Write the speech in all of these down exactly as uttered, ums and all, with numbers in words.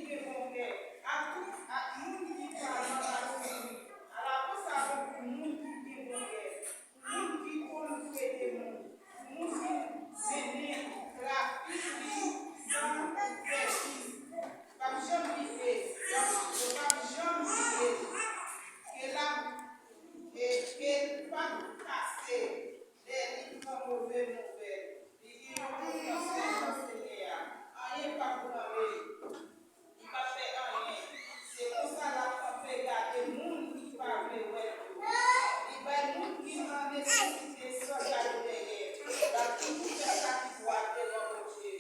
gen bon kè, ak tout, ak moun ki pa nan lapouvri. Ala konsa bon pou moun ki gen bon kè, pou moun ki konn prete moun, pou moun ki mennen trafik li san pèdi. P ap janm bliye, yo p ap janm bliye ke l ap, e ke l p ap kase lè li pran move nouvèl. Li gen yon konfyans nan Senyè a. Anyen p ap branle l. Li p ap fè anyen. Se konsa l ap kanpe gade moun ki pa vle wè l yo. Li bay moun ki nan nesesite san gade dèyè. L ap toujou fè sa ki dwat devan Bondye.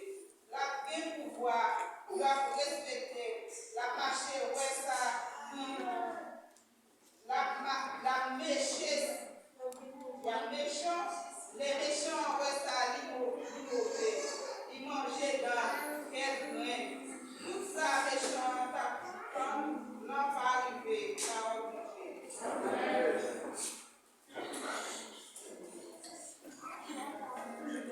L ap gen pouvwa, yo ap respekte l. L ap mache wè sa ki L ap ma-, l ap meche, l ap mechan, lè mechan an wè sa, li mo-, li move, li manje dan l, kè l grenn. Tout sa mechan an t ap tann lan pa rive, pawòl Bondye.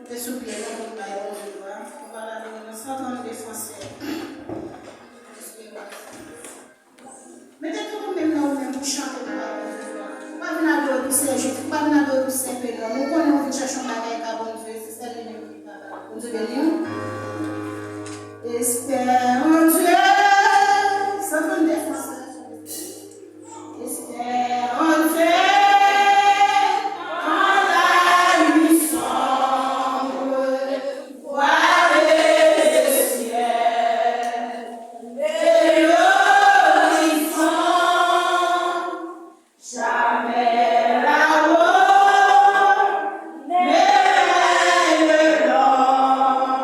Te sou pye nou pou n bay Bondye glwa. Nou pral adore nan san trannde fransè. Mete tou nou menm nan ou menm pou chante pou bay Bondye glwa. Ou pa vin adore pou sè Jezi, ou pa vin adore pou sè Pedro. Nou konnen ou vin chèche yon bagay pa Bondye, se sèl li menm ki kapab. Bondye beni w. Espère en Dieu. San trannde fransè. Espère en Dieu quand la nuit sombre, voiler le ciel et l'horizon. Jamais la mort ne règne l'homme.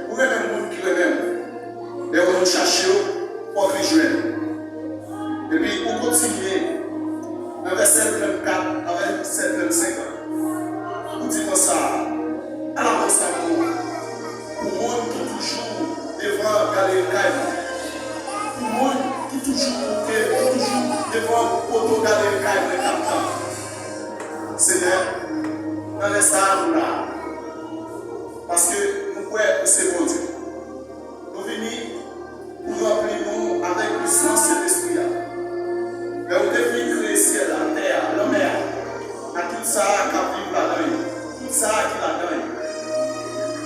Ou renmen moun ki renmen w. Lè yon moun chache w, fòk li jwenn. Epi ou kontinye nan vèsè trannkat a vèsè trannsenk la. Ou di konsa, ala konsa pou, pou moun ki toujou devan galeri kay mwen. Pou moun ki toujou koute, ki toujou devan poto galeri kay mwen k ap tann. Senyè, nan lè sa a nou la. Paske nou kwè ou se Bondye. Nou vini pou ranpli nou avèk pisans Sentespri a. Lè ou te fin kreye syèl la, tè a, lanmè a, ak tout sa a k ap viv ladan yo, tout sa a ki ladan yo,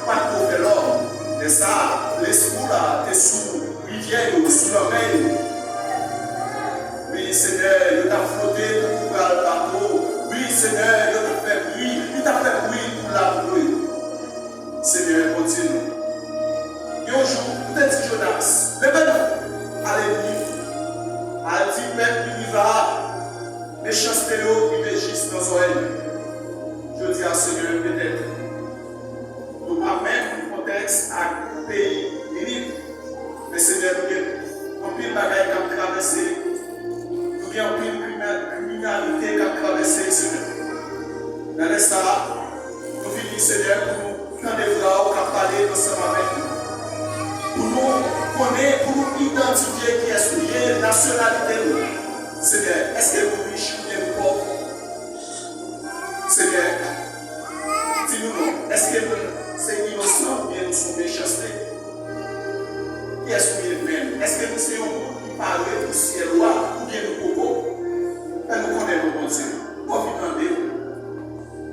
pa t ko fè lòm. Lè sa a, Lespri w la te sou rivyè yo, sou lanmè yo. Wi, Senyè, yo t ap flote tankou pral bato. Wi, Senyè, yo t ap fè bri, yo t ap fè bri pou lapli. Senyè Bondye nou. Yon jou, ou te di Jonas, leve nou, ale Niniv, al di pèp Niniv la, mechanste yo rive jis nan zòrèy mwen. Jodi a, Senyè, petèt, nou pa menm kontèks ak peyi Niniv, men Senyè, nou gen anpil bagay k ap travèse, nou gen anpil krimi-, kriminalite k ap travèse, Senyè. Nan lè sa a, nou vini, Senyè, pou nou tande vwa w k ap pale ansanm avèk nou. Pou nou konnen, pou nou idantifye kiyès nou ye, nasyonalite nou. Senyè, èske nou rich oubyen nou pòv? Senyè, di nou non, èske nou se inosan oubyen nou se yon mechanste? Kiyès nou ye menm? Èske nou se yon moun ki pare pou syèl ou a oubyen nou poko? Fè nou konnen non, Bondye. Anvi tande w.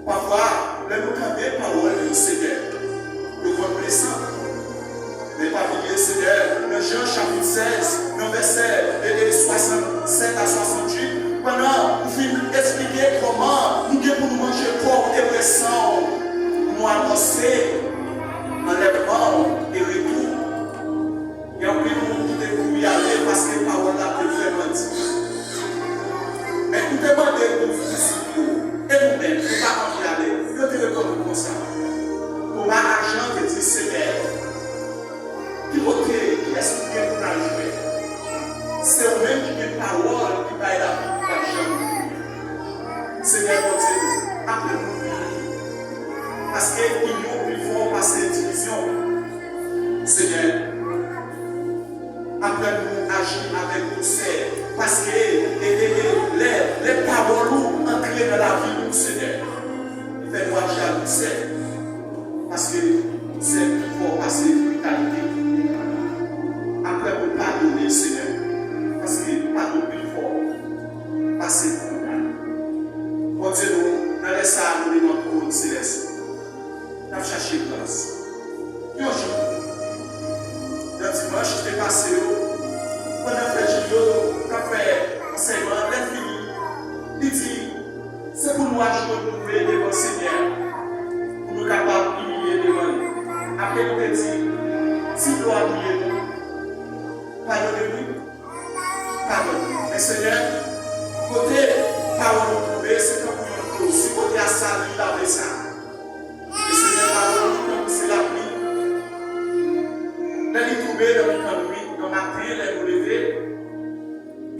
Pafwa, lè nou tande pawòl yo, Senyè, yo konn blese. Men pa bliye, Senyè, nan Jan chapit sèz, nan vèsè, e, e, swasannsèt a swasantuit, pandan ou fin eksplike kòman nou gen pou nou manje kò w e bwè san w, nou anonse anlèvman w e retou w. Gen anpil moun ki te kouri ale paske pawòl la te vrèman di. Men ou te mande pou disip yo, e nou menm, nou pa anvi ale? Yo te reponn ou konsa. Toma ak Jan te di, Senyè, ki kote, kiyès nou gen pou n al jwenn? Se ou menm ki gen pawòl ki bay lavi ki p ap janm fini. Senyè Bondye nou, aprann nou inite. Paske inyon pi fò pase divizyon. Senyè, aprann nou aji avèk dousè, paske, e, e, e, lè, lè pawòl ou antre nan lavi nou, Senyè, fè nou aji ak dousè, paske dousè pi fò pase britalite. Aprann nou padone, Senyè, paske padon pi fò pase kondane. Bondye nou, nan lè sa a, nou demann twòn selès ou. N ap chache gras. Yon jou, nan dimanch ki te pase yo, pandan frè Jilyo t ap fè ansèyman an, lè l fini, li di, se pou nou aji nou twouve devan Senyè a, pou nou kapab imilye devan li. Apre li te di, si dlo a mouye nou, padone nou, padone nou. Men Senyè, kote pawòl ou twouve, se tankou yon dlo, si kote a sal, li lave sa. E Senyè, pawòl ou tankou se lapli. Lè li tonbe nan mitan nwit, nan maten, lè nou leve,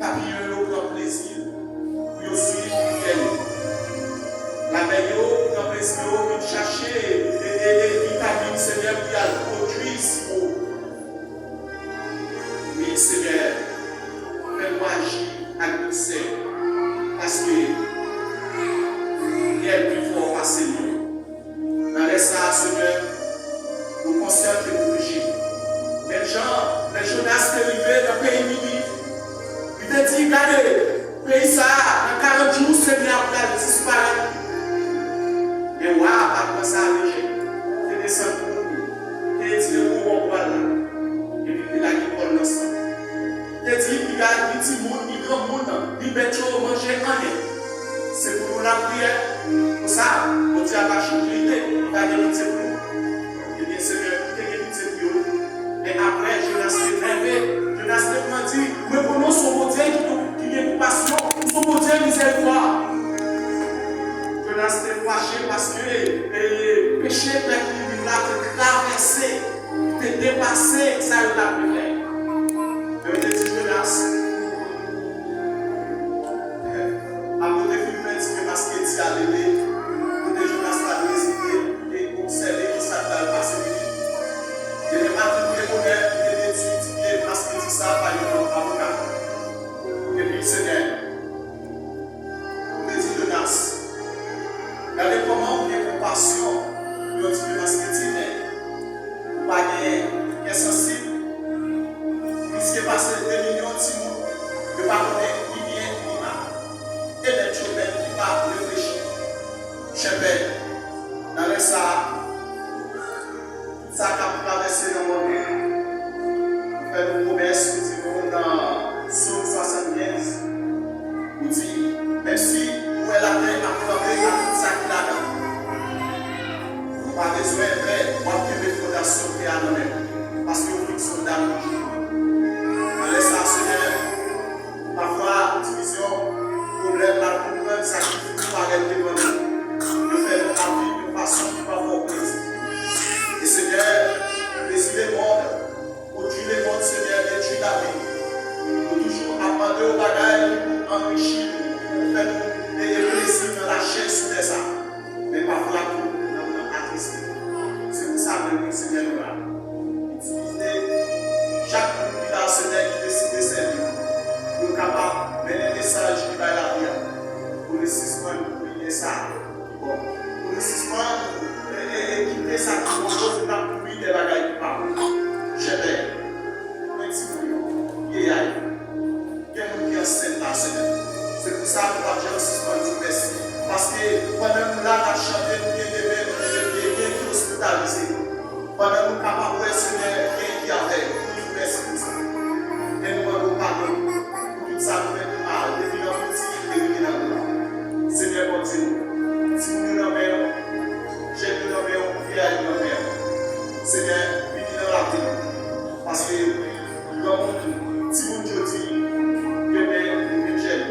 papiyon yo pran plezi pou yo swiv rivyè yo. Labèy yo pran plezi yo vin chache e, e, e vitamin, Senyè, pou y al pwodui siwo. Wi, Senyè, fè nou aji ak dousè, paske fyèl pi fò pase nou. Nan lè sa a, Senyè, nou konsyan ke nou peche. Menm jan lè Jonas te rive nan peyi Niniv, li te di, gade, peyi sa a, nan karant jou, Senyè a pral disparèt. Men wa a pa t pran sa a lejè. Li te desann moun li, li te retire gwo wòb pwa l la, epi li te lage kò l nan san. Li te di, piga ni timoun, ni granmoun, ni bèt yo manje anyen. Se pou nou lapriyè. Konsa, Bondye a va chanje ide, li va gen pitye pou nou. Ebyen, Senyè, li te gen pitye pou yo. Men apre, Jonas te nève. Jonas te pran di, mwen konnen w se yon Bondye ki, ki gen konpasyon, ou se yon Bondye mizèrikòd. Jonas te fache paske, e, peche pèp Niniv la te travèse Sa l ap fè. Yo te di Jonas, apre yo te fin fè ti pye masketi a leve, kote Jonas t al rezide, li te obsève ki sa k t al pase pou li. Demen maten, li te bonè, li te detwi ti pye masketi sa a pa yon avoka. Epi Senyè, Ou te di Jonas, gade kòman ou gen konpasyon pou yon ti pye masketi, men ou pa gen kè sansib, pliske pase de milyon timoun, yo pa konnen ni byen ni mal. E nèt yo menm ki pa reflechi. Chèpè, nan lè sa a, Sa k ap travèse nan mond lan. Ou fè nou pwomès, ou di nou nan Sòm swasannkenz, ou di, menm si ou wè latè ap tranble ak tout sa ki ladan l, ou pa bezwen pè, w ap kenbe fondasyon tè a nan men w, paske ou fikse w dat pou jou. Nan lè sa a, Senyè, Pafwa, divizyon, pwoblèm, mal konprann sa ki fou parèt devan nou, yo fè nou ap viv yon fason ki pa fè w plezi. E Senyè, plezi lemonn, pwodui lemonn, Senyè, detwi lavi. Nou toujou ap mande w bagay ki pou anrichi nou, pou fè nou veye plezi nan lachè sou tè sa. Men pafwa tou, nanm nan atriste. Se pou sa menm, Senyè, nou la. Itilize chak moun ki la, Senyè, ki deside sèvi w, pou yo kapab mennen mesaj ki bay lavi a. Pou nou sispann kouri dèyè sa ki bon. Pou nou sispann e, e, e kite sa ki bon yo, pou n ap kouri dèyè bagay ki pa bon. Chèpè, mwen timoun yo, vye a yo. Gen moun ki ansent la, Senyè. Se pou sa nou p ap janm sispann di w mèsi. Paske pandan nou la, n ap chante, nou gen de men, nou gen de pye, gen ki ospitalize. Pandan nou kapab wè, Senyè, gen ki avèg, nou di w mèsi pou sa. E nou mande w padon pou tout sa nou fè ki mal, depi nan piti e rive nan gran. Senyè Bondye nou, timoun yo nan men w, jèn yo nan men w, vye a yo nan men w. Senyè, vini nan lavi nou. Paske granmoun, timoun jodi, demen nou vin jèn.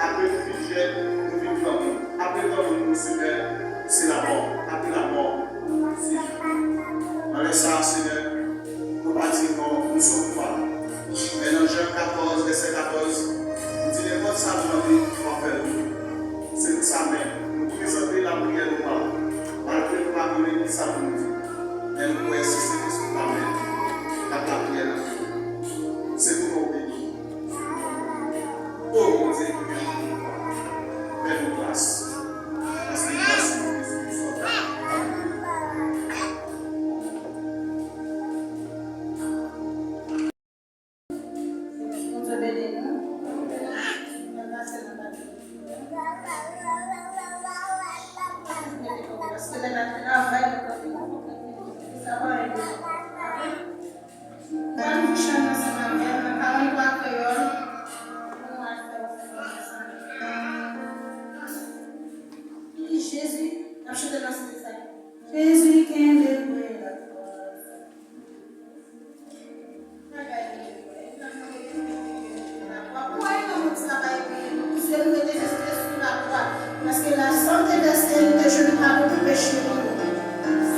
Apre nou vin jèn, nou vin granmoun. Apre granmoun nou, Senyè, se lamò. Apre lamò, se jou. Nan lè sa a, Senyè, nou pa di non, nou sòm pa. Men nan Jan katòz, vèsè katòz, nou di nenpòt sa nou mande, w ap fè nou. Se pou sa menm, nou prezante lapriyè nou ba w. Malgre nou pa konnen ki sa pou nou di. Men nou kwè se Sentespri pa menm k ap lapriyè nan nou. Se pou nou beni. O Bondye, fè nou gras. Paske gras ou bezwen sòti. Bondye beni nou. Mwen pase nan pati. Paske lè n ap travay, nou konn sa va rive. Mwen, nou chanm ansanm avè m, nan pawòl pa kreyòl, nou al fè yon sèl ansanm. Jezi, n ap chante nan stil sa. Jezi kenbe pwe lakwa. Bagay li ye. Pou al nan mond sa pa epi nou, pou zye nou mete jis sou lakwa. Paske lasan te vèse, nou te jwenn padon pou peche nou yo.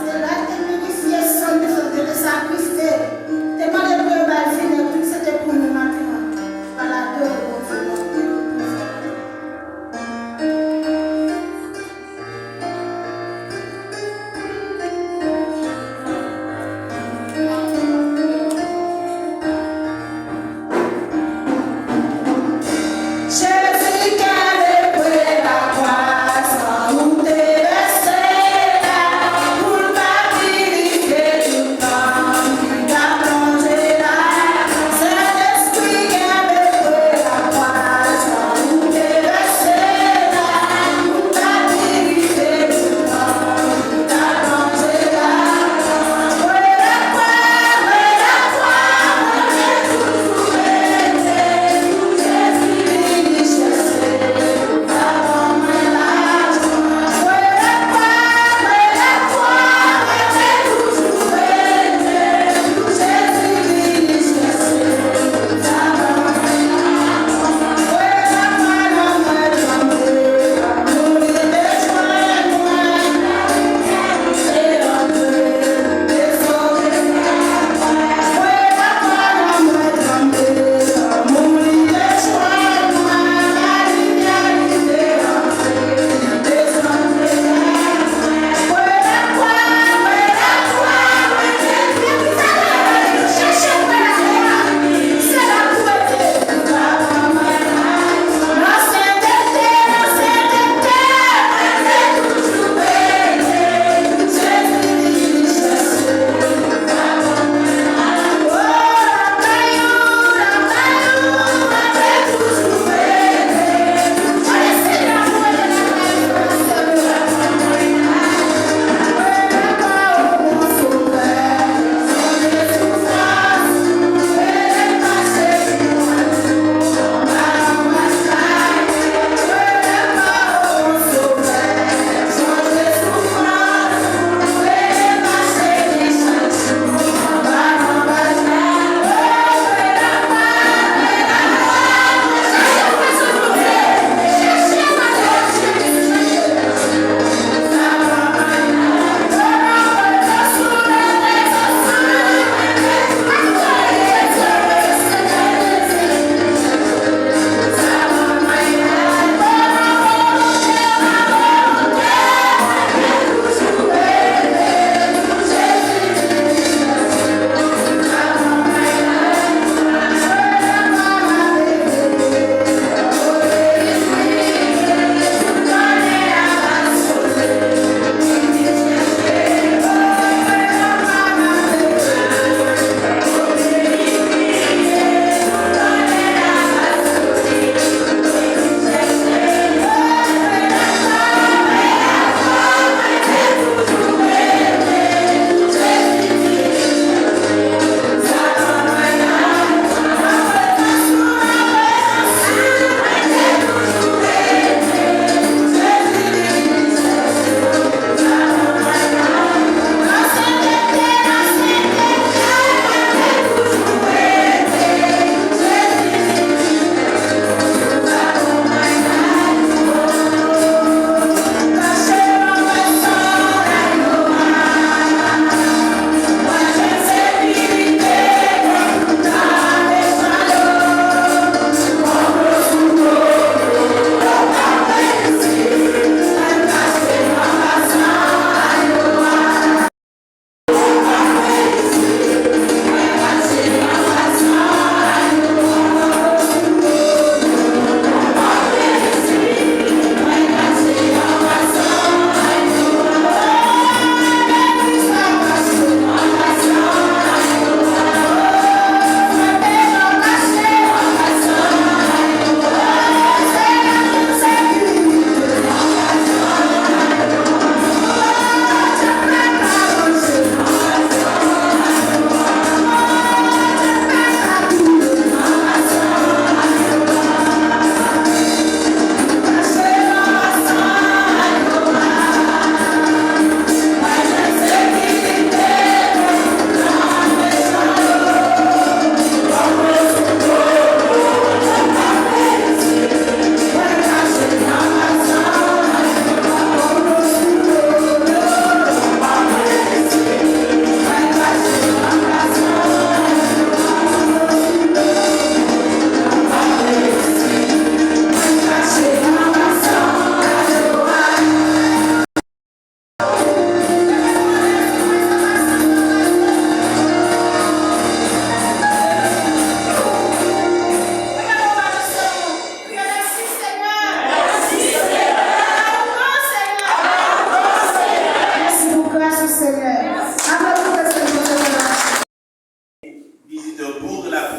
Se la te pirifye san nou, san te sakrifye. Te mande pou yo ba l finèb, tout se te pou nou maten an. Ala adore Bondye, nou te pou sa. Jezi kenbe pwe lakwa, san ou te vèse la, pou l ka pirifye tout nanm ki t ap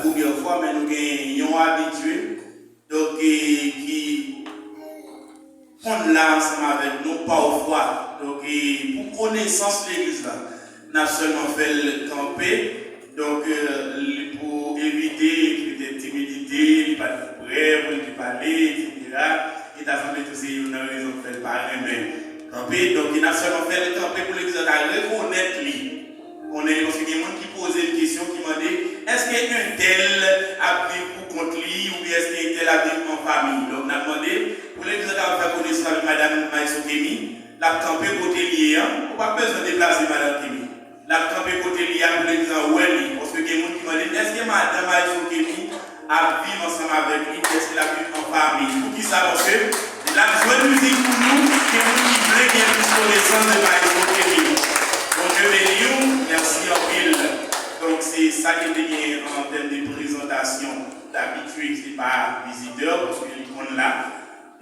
Premyè fwa, men nou gen yon abitye, donk, e, ki konn la ansanm avèk nou pafwa. Donk, e, pou konesans legliz la, n ap sèlman fè l kanpe. Donk, e, li, pou evite petèt timidite, li pa t prè pou l te pale, etsetera. E ta sanble tou se youn nan rezon k fè l pa renmen kanpe. Donk, n ap sèlman fè l kanpe pou legliz la ta rekonèt li. Konnen, paske gen moun ki poze m kesyon, ki mande, èske entèl ap viv pou kont li, oubyen èske entèl ap viv an fanmi? Donk, n ap mande pou legliz la kapab fè konesans avèk madanm Maestro Kemi, l ap kanpe kote l ye an, ou p ap bezwen deplase madanm Kemi. L ap kanpe kote l ye a pou legliz la wè li, paske gen moun ki mande m, èske madanm Maestro Kemi ap viv ansanm avèk li, èske l ap viv an fanmi? Poukisa? Paske l ap jwe mizik pou nou, gen moun ki vle gen plis konesans de Maestro Kemi. Bondye beni w, mèsi anpil. Donk, se sa ke te gen an tèm de prezantasyon. Dabitid, se pa vizitè, paske li konn la.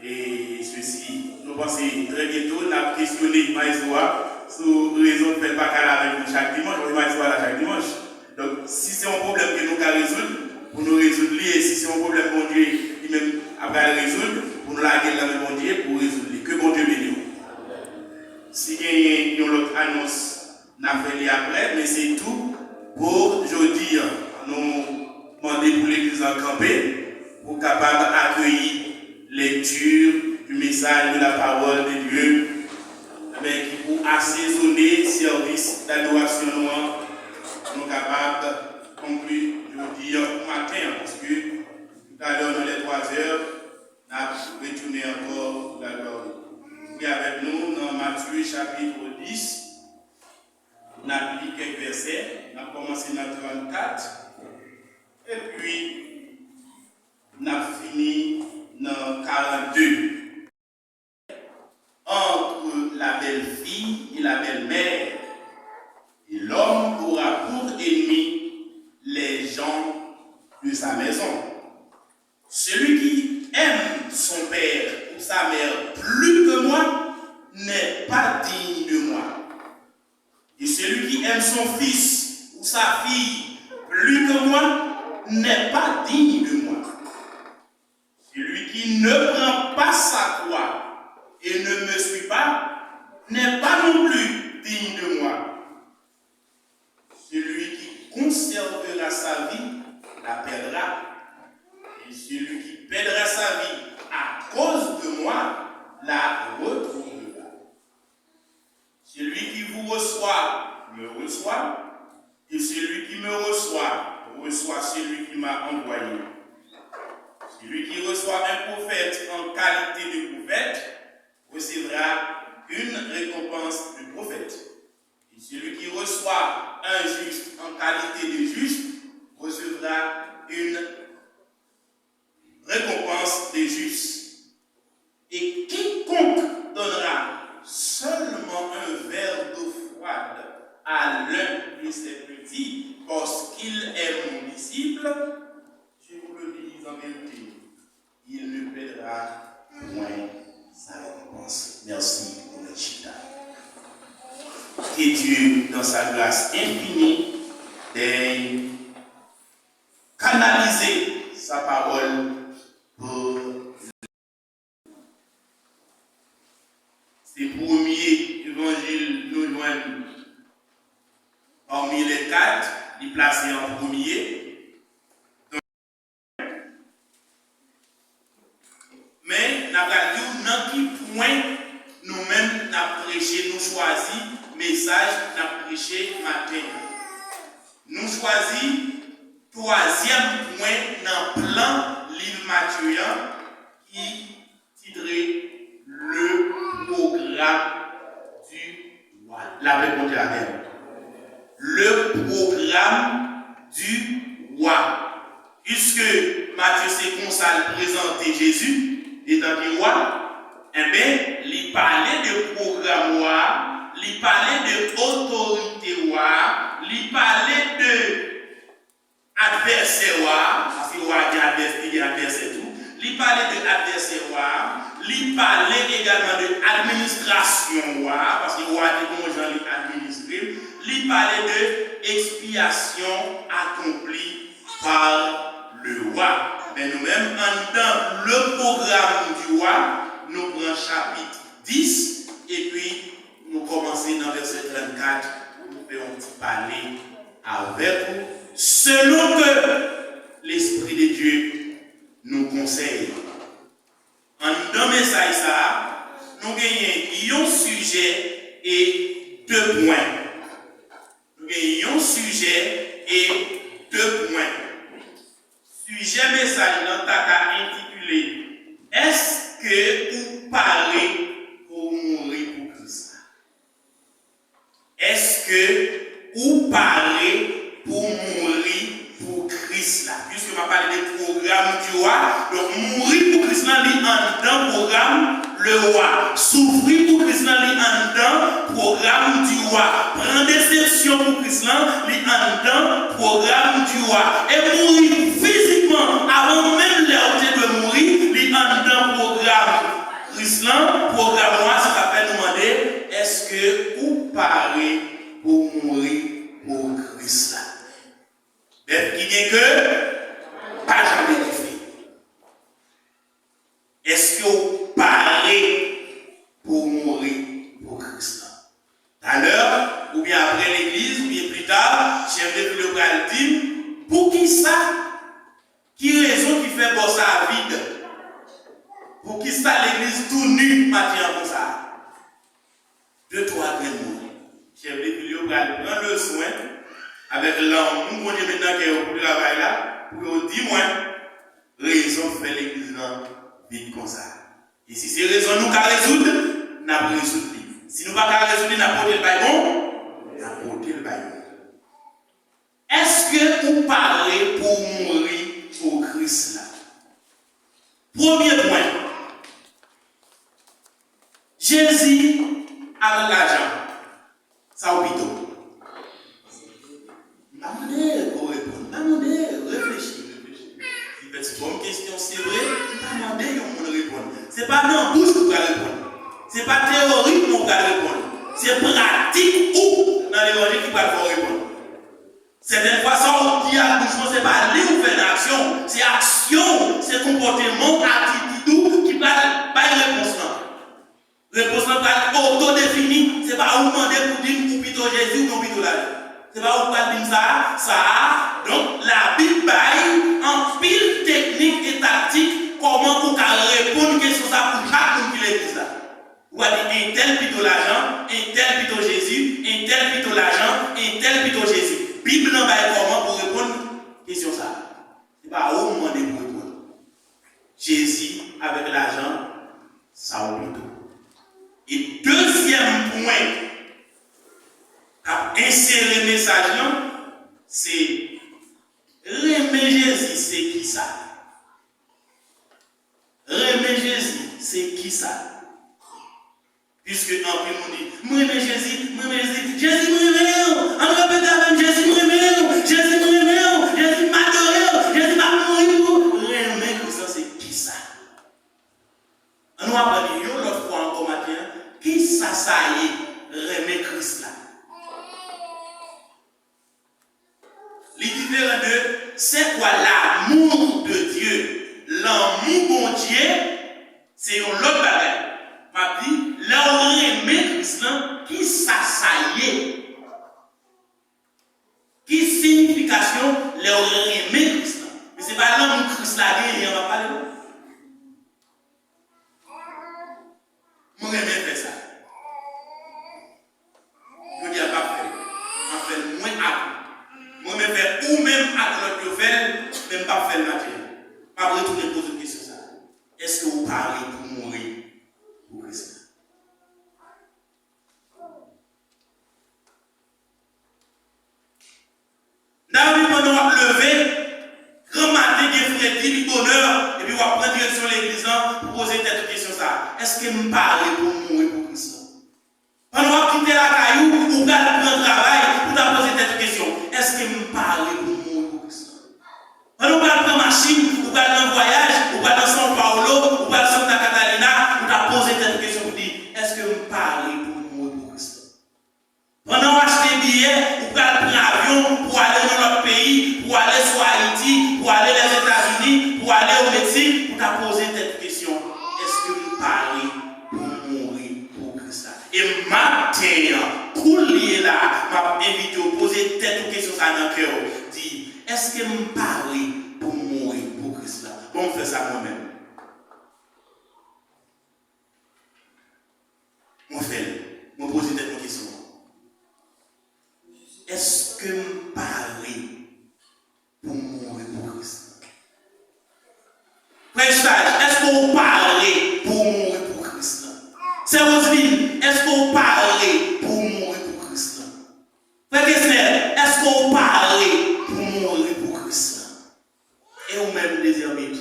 E sesi, nou panse trè byento, n ap kesyone Maestro a sou rezon k fè l pa ka la avèk nou chak dimanch, paske Maestro a la chak dimanch. Donk, si se yon pwoblèm ke nou ka rezoud, pou nou rezoud li, e si se yon pwoblèm Bondye li menm ap pral rezoud, pou nou lage l nan men Bondye pou rezoud li. Ke Bondye beni w. Si genyen yon lòt anons, n a fè li aprè, men se tou pou jodi a. Nou mande pou legliz la kanpe, pou kapab akeyi lecture du message de la parole de Dieu, men ki pou asezone sèvis dadorasyon nou an, pou nou kapab konkli jodi a pou maten an, paske toutalè nan lè twazè, n ap retounen ankò pou dadorasyon. Wi, avèk nou nan Matye chapit dis, n ap li kèk vèsè, n ap kòmanse nan trannkat, epi n ap fini nan karannde. Entre la belle-fille et la belle-mère, et l'homme aura pour ennemi les gens de sa maison. Celui qui aime son père ou sa mère plus que moi n'est pas digne de moi. Et celui qui aime son fils ou sa fille plus que moi n'est pas digne de moi. Celui qui ne prend pas sa croix et ne me suit pas n'est pas non plus digne de moi. Celui qui conservera sa vie la perdra, et celui qui perdra sa vie à cause de moi la retrouvera. Celui qui vous reçoit me reçoit, et celui qui me reçoit reçoit celui qui m'a envoyé. Celui qui reçoit un prophète en qualité de prophète recevra une récompense de prophète. Et celui qui reçoit un juste en qualité de juste recevra une récompense de juste. Et quiconque donnera seulement un verre d'eau froide à l'un de ces petits, parce qu'il est mon disciple, je vous le dis en vérité, il ne perdra point sa récompense. Merci pour le chita. Que Dieu, dans sa grâce infinie, daigne canaliser sa parole pour Se premye evanjil nou jwenn pami lè kat, li plase an premye. Men, n a pral di w nan ki pwen nou menm n ap preche, nou chwazi mesaj n ap preche maten an. Nou chwazi twazyèm pwen nan plan liv Matye an ki titre Le programme du roi. Lapè Bondye avè nou. Le programme du roi. Piske Matye se konsa l prezante Jezi etan ke wa, enben, li pale de pwogram wa a, li pale de otorite wa a, li pale de advèsè wa a, paske wa a gen advèsè, li gen advèsè tou. Li pale de advèsè wa a, li pale egalman de administrasyon wa a, paske wa a te gen yon jan li administre. Li pale de ekspyasyon akonpli par le roi. Men nou menm, anndan le programme du roi, nou pran chapit dis, epi nou kòmanse nan vèsè trannkat, pou nou fè yon ti pale avèk ou, selon ke Lespri de Dye nou konsèy. Anndan mesaj sa a, nou genyen yon sijè e de pwen. Nou gen yon sijè e de pwen. Sijè mesaj lan ta ka entitile, Èske ou pare pou w mouri pou Kris la? Èske ou pare pou w mouri pou Kris la? Piske m ap pale de pwogram di rwa, donk mouri pou Kris lan, li anndan pwogram le rwa. Soufri pou Kris lan, li anndan pwogram di rwa. Pran desepsyon pou Kris lan, li anndan pwogram di rwa. E mouri fizikman, avan menm lè ou te dwe mouri, li anndan pwogram Kris lan, pwogram rwa. Se sa fè nou mande, èske ou pare pou w mouri pou Kris la? Bèf ki gen ke pa janm dife. Èske w pare pou w mouri pou Kris la? Talè, oubyen apre legliz, oubyen pita, chèf de fil yo pral di m, poukisa, ki rezon ki fè bò sa a vid? Poukisa legliz tou ni maten an konsa? De twa grenn mo. Chèf de fil yo pral pran le swen avèk lanmou Bondye met nan kè yo pou travay la, pou yo di mwen rezon k fè legliz lan vid konsa. E si se rezon nou ka rezoud, n ap rezoud li. Si nou pa ka rezoud li, n ap pote l bay bon, n ap pote l bay bon. Èske ou pare pou w mouri pou Kris la? Premye pwen, Jezi avèk lajan, sa w pito? M pa mande pou w reponn, m pa mande, reflechi, reflechi. Li fè ti bòn kesyon, se vre, m pa mande yon moun reponn. Se pa nan bouch ou pral reponn. Se pa teyorikman ou pral reponn. Se pratik ou nan levanjil ki pral fè w reponn. Sètèn fwa, sa w di ak bouch lan, se pa li ou fè nan aksyon w. Se aksyon w, se konpòteman w, atitid ou ki pral bay repons lan. Repons lan pral otodefini. Se pa ou mande pou di m ou pito Jezi oubyen ou pito lajan. Se pa ou pral di m sa, sa a. Donk, Labib bay anpil teknik e taktik kòman ou ka reponn kesyon sa a pou chak moun ki legliz la. Ou va di, entèl pito lajan, entèl pito Jezi, entèl pito lajan, entèl pito Jezi. Bib lan bay kòman pou reponn kesyon sa a. Se pa ou m mande pou reponn. Jezi avèk lajan, sa w pito? E dezyèm pwen k ap ensere mesaj lan, se renmen Jezi, se kisa? Renmen Jezi, se kisa? Piske anpil moun di, "M renmen Jezi, m renmen Jezi, Jezi m renmen w." Ann repete avè m, "Jezi m renmen w, Jezi m renmen w, Jezi m adore w, Jezi m ap mouri pou ou." Renmen Kris lan se kisa? Ann nou aprann yon lòt fwa ankò maten an, kisa sa ye, renmen Kris la? Li diferan de c'est quoi l'amour de Dieu. Lanmou Bondye se yon lòt bagay. M ap di, lè w renmen Kris lan, kisa sa ye? Ki siyifikasyon lè w renmen Kris lan? Men se pa lanmou Kris la genyen an m ap pale non. M renmen fè sa. Jodi a, m p ap fè l. M ap fè l mwen ak ou. M renmen fè ou menm ak lòt yo fè l, men m p ap fè l maten an. M ap retounen poze w kesyon sa a. Èske w pare pou w mouri pou Kris la? Dayè, pandan w ap leve, gran maten, gen fredi, li bonè, epi w ap pran direksyon legliz lan pou poze tèt ou kesyon sa a, èske m pare pou m mouri pou Kris la? Pandan w ap kite lakay ou, ou pral pran travay, ou ta poze tèt ou kesyon, èske m pare pou m mouri pou Kris la? Pandan w pral pran machin, ou pral nan vwayaj, ou pral nan São Paulo, ou pral Santa Catarina, ou ta poze tèt ou kesyon pou di, èske m pare pou m mouri pou Kris la? Pandan w achte biyè, ou pral pran avyon pou ale nan lòt peyi, pou ale swa Ayiti, Poze tèt ou kesyon, èske m pare pou m mouri pou Kris la? E maten an, kounye a la, m ap envite w poze tèt ou kesyon sa nan kè w. Di, èske m pare pou m mouri pou Kris la? Bon, m fè sa mwen menm. Mwen fè l. Mwen poze tèt mwen kesyon an. Èske m pare pou m mouri pou Kris la? Frè Staj, èske w pare pou w mouri pou Kris la? Sè Roseline, èske w pare pou w mouri pou Kris la? Frè Kesner, èske w pare pou w mouri pou Kris la? E ou menm, Dezèmit,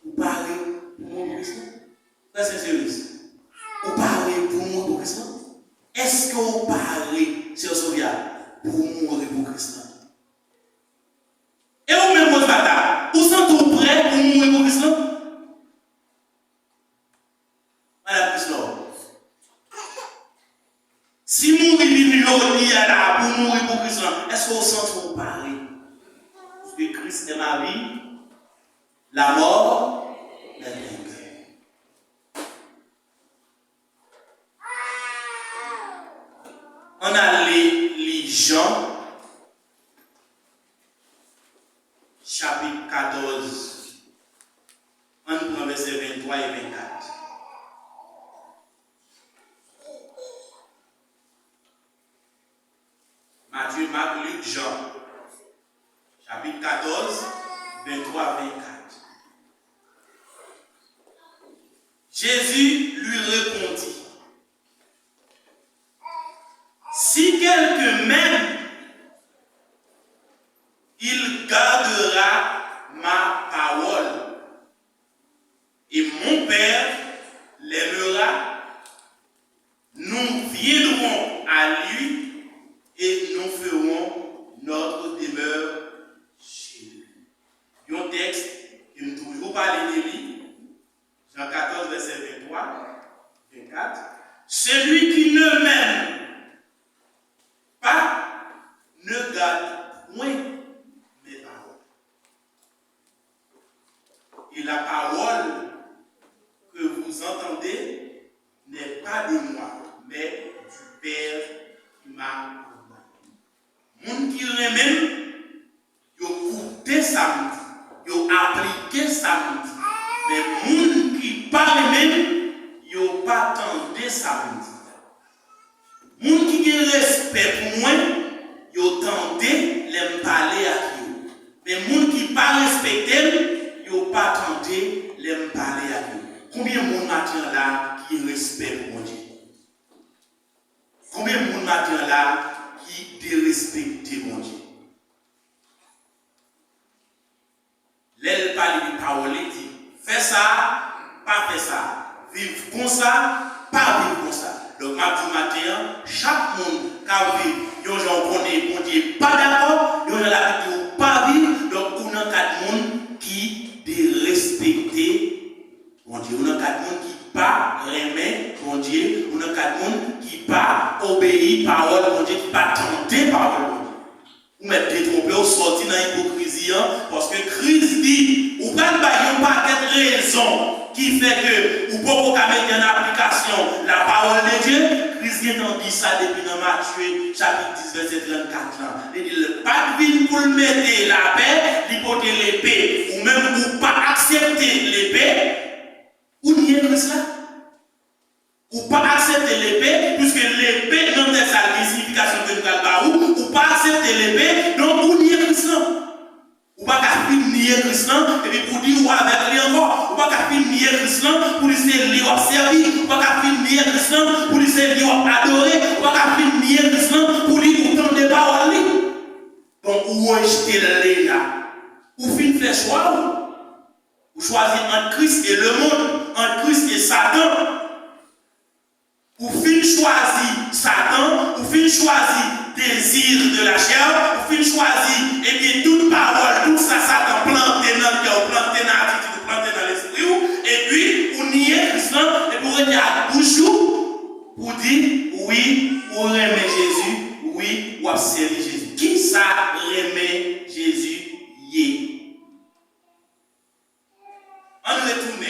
ou pare pou w mouri pou Kris la? Frè Senseris, ou pare pou w mouri pou Kris la? Èske w pare, Sè Sovia, pou w mouri pou Kris la? E ou menm, Rosbata, ou santi w prè pou w mouri pou Kris la? Madanm Krislò, si mouri vin jodi a la pou w mouri pou Kris la, èske w santi w pare? Puisque Christ est ma vie, la mort m'est gain. Ann ale li Jan, chapit katòz. Ann pran vèsè venntwa e vennkat. Matye, Mak, Lik, Jan, chapit katòz, venntwa, vennkat. Jésus lui répondit, si quelqu'un m'aime, il gardera ma parole, et mon Père l'aimera, nous viendrons à lui et nous ferons notre demeure chez lui. Yon tèks ke m toujou pale de li, Jan katòz, vèsè venntwa, vennkat. Celui qui ne m'aime pas ne garde point mes paroles. Et la parole que vous entendez n'est pas de moi, mais du Père qui m'a envoyé. Moun ki renmen m, yo koute sa m di, yo aplike sa m di. Men moun ki pa renmen m, yo pa tande sa m di. Moun ki gen respè pou mwen, yo tande lè m pale ak yo. Men moun ki pa respekte m, yo pa tande lè m pale ak yo. Konbyen moun maten an la ki gen respè pou Bondye? Konbyen moun maten an la ki derespekte Bondye? Lè l pale de pawòl, li di, fè sa, pa fè sa, viv konsa, pa viv konsa. Donk, m ap di w maten an, chak moun k ap viv yon jan w konnen Bondye pa dakò, yon jan l ap di w pa viv, donk, ou nan kad moun ki derespekte Bondye, ou nan kad moun ki pa renmen Bondye, ou nan kad moun ki pa obeyi pawòl Bondye, ki pa tande pawòl Bondye. Ou mèt detwonpe w, sòti nan ipokrizi an, paske Kris di, ou pral bay yon pakèt rezon ki fè ke ou poko ka mete an aplikasyon la parole de Dieu. Kris gentan di sa depi nan Matye chapit dis, vèsè trannkat lan. Li di, l pa t vin pou l mete lapè, li pote lepe. Ou menm, ou pa aksepte lepe, ou nye Kris la. Ou pa aksepte lepe, piske lepe nan tèks la gen siyifikasyon ke m pral ba ou, ou pa aksepte lepe, donk ou nye Kris lan. Ou pa ka fin nye Kris lan, epi pou di ou avèk li ankò. Ou pa ka fin nye Kris lan, pou di se li w ap sèvi. Ou pa ka fin nye Kris lan, pou di se li w ap adore. Ou pa ka fin nye Kris lan, pou di ou tande pawòl li. Donk, ou rejte l deja. Ou fin fè chwa ou. Ou chwazi ant Kris e lemonn, ant Kris e Satan. Ou fin chwazi Satan, ou fin chwazi désir de la chair, ou fin chwazi, ebyen, tout pawòl, tout sa Satan plante nan kè w, plante nan atitid ou, plante nan lespri w, epi ou nye Kris lan, epi ou rete ak bouch ou, pou di, wi, ou renmen Jezi, wi, w ap sèvi Jezi. Kisa renmen Jezi ye? Ann retounen.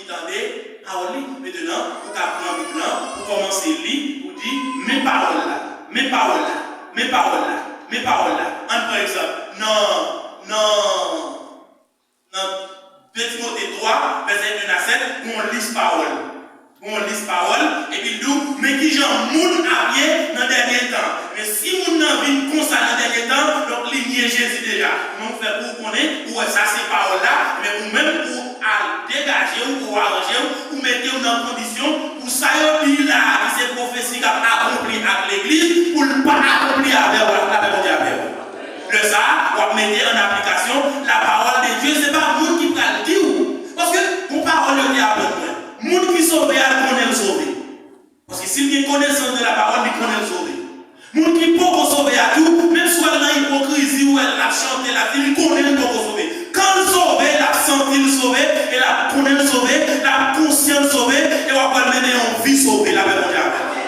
tande pawòl li. Mentnan, ou ka pran Bib lan, ou kòmanse li, ou di, men pawòl la, men pawòl la, men pawòl la, men pawòl la. Ann pran egzanp, nan, nan, nan de Timote twa, vèsè en a sèt, gon lis pawòl. Gon lis pawòl, epi l di w, men kijan moun ap ye nan dènye tan. Men si moun nan vin konsa nan dènye tan, donk li nye Jezi deja. Kòman w fè pou w konnen, ou wè sa se pawòl la, men ou menm ou al degaje w, ou aranje w, ou mete w nan kondisyon pou sa yo di la a, ki se pwofesi k ap akonpli ak legliz, pou l pa akonpli avè w, lapè Bondye avè w. Lè sa a, w ap mete an aplikasyon la parole de Dieu, se pa moun ki pral di w. Paske, bon pawòl yo te aprann mwen. Moun ki sove a, l konnen l sove. Paske si l gen konesans de la parole, li konnen l sove. Moun ki poko sove a tou, menm si w wè l nan ipokrizi, ou wè l ap chante, l ap di, li konnen l poko sove. Kan l sove, l ap santi l sove, e l ap konnen l sove, l ap konsyan l sove, e w ap wè l mennen yon vi sove, lapè Bondye avè l.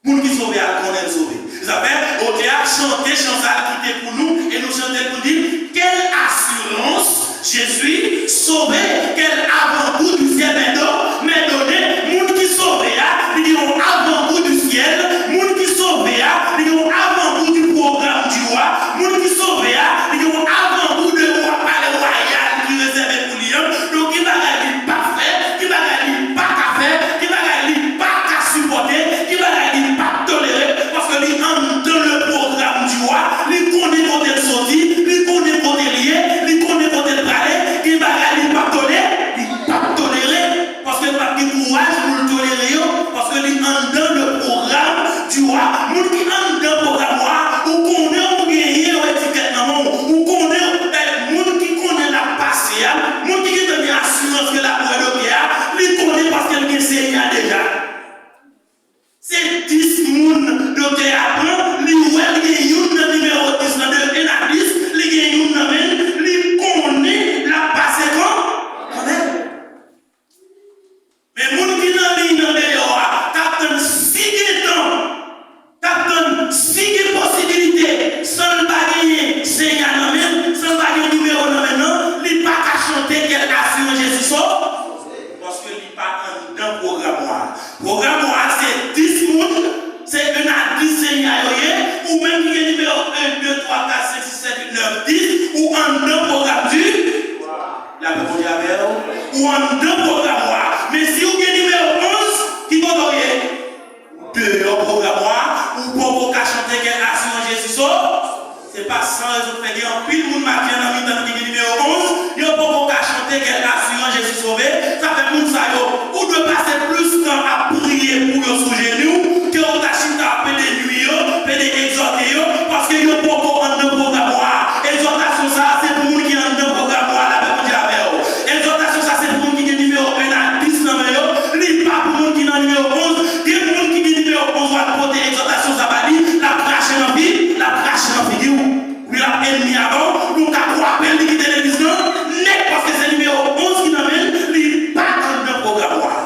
Moun ki sove a, l konnen l sove. Se sa fè, otè a chante chan sa l kite pou nou, e nou chante l pou di, quelle assurance, je suis sauvé, quel avant-goût du ciel me donne, me donne. Moun ki sove a, li gen yon avant-goût du ciel. Moun ki sove a, li gen yon avant-goût du programme du roi. Moun ki sove a, li gen yon avant-goût de wa-, palè wayal ki rezève pou li an. Donk, gen bagay li p ap fè, gen bagay li pa ka fè, gen bagay li pa ka sipòte, gen bagay li p ap tolere, paske li anndan le programme du roi, li konnen kote l soti, li konnen kote l ye, li konnen kote l prale, gen bagay li p ap tole-, li p ap tolere, paske l p ap gen kouraj pou l tolere yo, paske li anndan le programme du roi. Moun ki anndan pwogram wa a, ou konnen ou genyen yon etikèt nan men w, ou konnen, eh, moun ki konnen l ap pase a, moun ki gentan gen asirans ke l ap wè doktè a, li konnen paske l gen Senyè a deja. Se dis moun doktè a pran, li wè l gen youn nan nimewo dis lan, de en a dis, li gen youn nan men l, li konnen l ap pase kan-, kanmenm. Men moun ki nan liy nan deyò a, k ap tann si gen tan, k ap tann si gen posibilite, san l pa genyen Senyè a nan men l, san l pa gen nimewo nan men l nan, li pa ka chante quelle assurance je suis sauvé, paske li pa anndan pwogram wa a. Pwogram wa a se dis moun, se en a dis Senyè a yo ye, ou menm ki gen nimewo en, de, twa, kat, senk, sis, sèt, uit, nèf, dis, ou anndan pwogram di Lapè Bondye avè w. Ou anndan pwogram wa a. Men si w gen nimewo onz, ki kote w ye? Ou deyò pwogram wa a. Ou poko ka chante quelle assurance je suis sauvé. Se pa san rezon k fè gen anpil moun maten an nan mitan n ki gen nimewo onz, yo poko ka chante quelle assurance je suis sauvé. Sa fè moun sa yo, ou dwe pase plis tan ap priye pou yo sou jeni w, ke w ta chita ap pede nwi yo, pede egzòte yo, paske yo poko anndan pwogram wa a. Egzòtasyon sa a, se pou moun ki anndan pwogram wa a, lapè Bondye avè w. Egzòtasyon sa a, se pou moun ki gen nimewo en a dis nan men yo. Li pa pou moun ki nan nimewo onz. Gen moun ki gen nimewo onz, w al pote egzòtasyon sa a ba li, l ap krache nan fi-, l ap krache nan figi w. Wi, l ap ènmi avè w. Nou ka kwape l, li kite legliz lan nèt, paske se nimewo onz ki nan men l, li pa anndan pwogram wa a.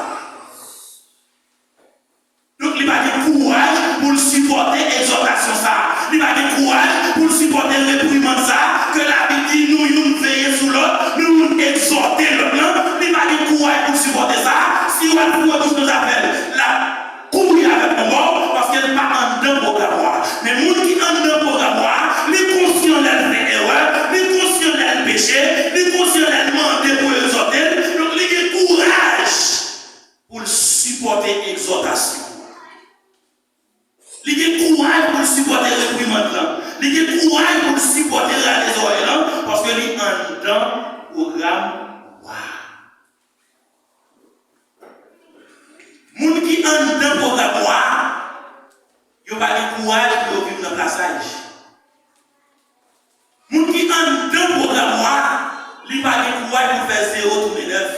Donk, li pa gen kouraj pou l sipòte egzòtasyon sa a. Li pa gen kouraj pou l sipòte reprimann sa a, ke Labib di nou youn veye sou lòt, nou youn egzòte lòt lan. Li pa gen kouraj pou l sipòte sa a. Si yo al foure bouch nan zafè l, l ap kouri avèk lanmò, paske l pa anndan pwogram wa a. Men moun ki anndan pwogram wa a, li konsyan lè l fè erè, li konsyan lè l peche, li konsyan lè l mande pou yo egzòte l. Donk, li gen kouraj pou l sipòte egzòtasyon. Li gen kouraj pou l sipòte reprimann lan. Li gen kouraj pou l sipòte rale zòrèy lan, paske li anndan pwogram wa a. Moun ki anndan pwogram wa a, yo pa gen kouraj pou yo viv nan plasaj. Moun ki anndan pwogram wa a, li pa gen kouraj pou fè zewo tounen nèf.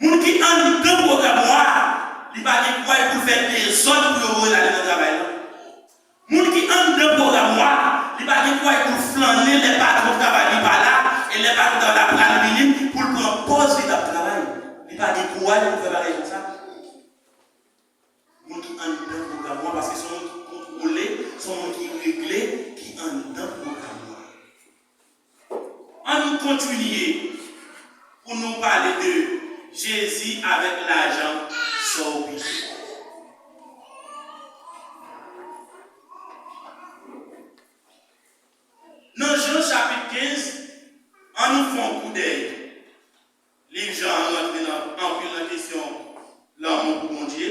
Moun ki anndan pwogram wa a, li pa gen kouraj pou l fè dezòd pou yo voye l ale nan travay lan. Moun ki anndan pwogram wa a, li pa gen kouraj pou l flannen lè patwon travay li pa la, e lè patwon travay la pral vini pou l pran pòz li t ap travay. Li pa gen kouraj pou l fè bagay konsa. Moun ki anndan pwogram wa a, paske se yon moun ki kontwole, se yon moun ki regle, ki anndan pwogram wa a. Ann kontinye pou nou pa pale de Jezi avèk lajan sa w pike. Nan Jan chapit kenz, ann nou fè yon koudèy. Liv Jan an rantre nan, anpil nan kesyon lanmou pou Bondye.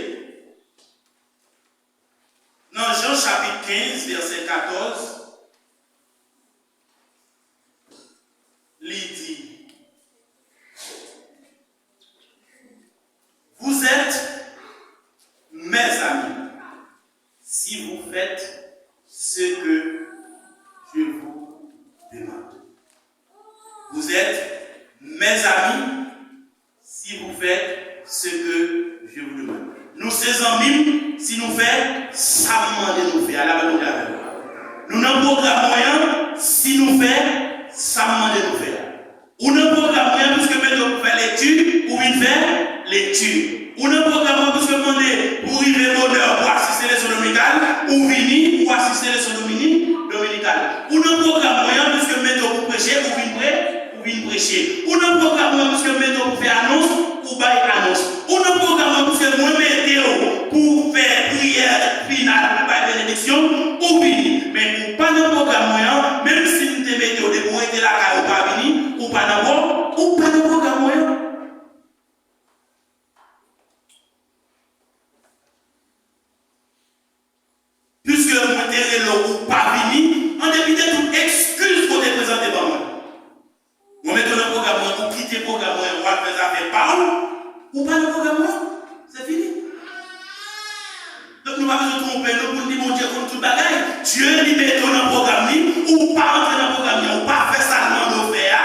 Nan Jan chapit kenz, vèsè katòz, li di, Vous êtes mes amis si vous faites ce que je vous demande. Vous êtes mes amis si vous faites ce que je vous demande. Nou se zanmi m si nou fè sa m mande nou fè a. Lapè Bondye avè nou. Nou nan pwogram mwen an si nou fè sa m mande nou fè a. Ou nan pwogram mwen an, piske m mete w pou fè lekti, ou vin fè lekti. Ou nan pwogram mwen an, piske m mande pou w rive bonè pou w asiste leson dominikal, ou vini, ou asiste leson domini-, dominikal. Ou nan pwogram mwen an, piske m mete w pou preche, ou vin pre-, ou vin preche. Ou nan pwogram mwen an, piske m mete w pou fè anons, ou bay anons. Ou nan pwogram mwen an, piske mwen mete w pou fè priyè final, pou bay benediksyon, ou vini. Men ou pa nan pwogram mwen an, menm si m te mete w depi w rete lakay ou pa vini, ou pa nan pwo-, ou pa nan pwogram mwen an. Piske mwen te rele w, ou pa vini, an depi de tout ekskiz ke w te prezante ban mwen. Mwen mete w nan pwogram mwen, ou kite pwogram mwen, ou al fè zafè pa w, ou pa nan pwogram mwen, se fini. Donk nou pa bezwen twonpe nou pou n di Bondye konn tout bagay. Dye li mete w nan pwogram li, ou pa antre nan pwogram li, ou pa fè sa l mande w fè a,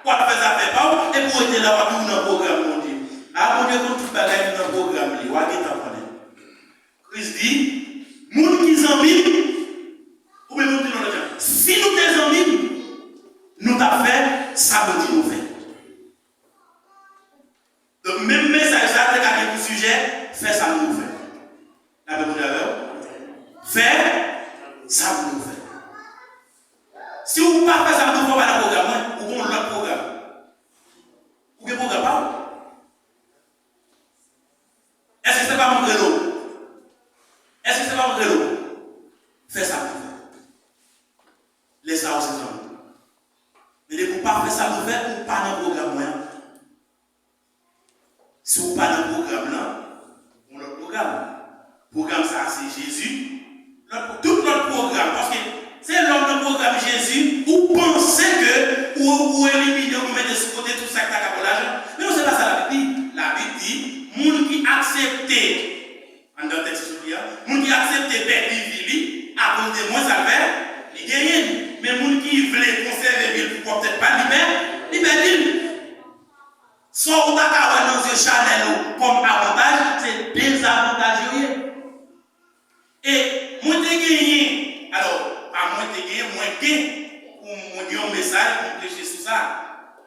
w ap fè zafè pa w, epi w rete la, w ap di w nan pwogram Bondye. A, Bondye konn tout bagay, li nan pwogram li, w a gentan konnen. Kris di, moun ki zanmi m, oubyen moun ki nan lòt jan, si nou te zanmi m, nou t ap fè sa Bondye nou fè. Donk, menm mesaj sa a te ka gen pou sijè, fè sa m di w fè. Lapè Bondye avè w. Fè sa m di w fè. Si w pa fè sa m di w fè, w pa nan pwogram mwen, ou gen yon lòt pwogram. Ou gen pwogram pa w. Èske se pa mwen k rele w? Èske se pa mwen k rele w? Fè sa m di w fè. Lè sa a, w se zanmi m. Men depi w pa fè sa m di w fè, ou pa nan pwogram mwen an. Si w pa nan pwogram lan, yon lòt pwogram. Pwogram sa a se Jezi. Lòt, tout lòt pwogram, paske se lè w nan pwogram Jezi, ou panse ke ou, ou elimine, ou mete sou kote tout sa k ta ka ba w lajan. Men non, se pa sa Labib di. Labib di, moun ki aksepte, anndan tèks jodi a, moun ki aksepte pèdi vi li, akoz de mwen, sa l fè, li genyen l. Men moun ki vle konsève vi l pou pwòp tèt pa l, li pè-, li pèdi l. Sa w ta ka wè nan zye chanèl ou kòm avantaj, se dezavantaj yo ye. E mwen te genyen, alò, pa mwen te genyen, mwen gen, pou mwen gen yon mesaj pou m preche sou sa.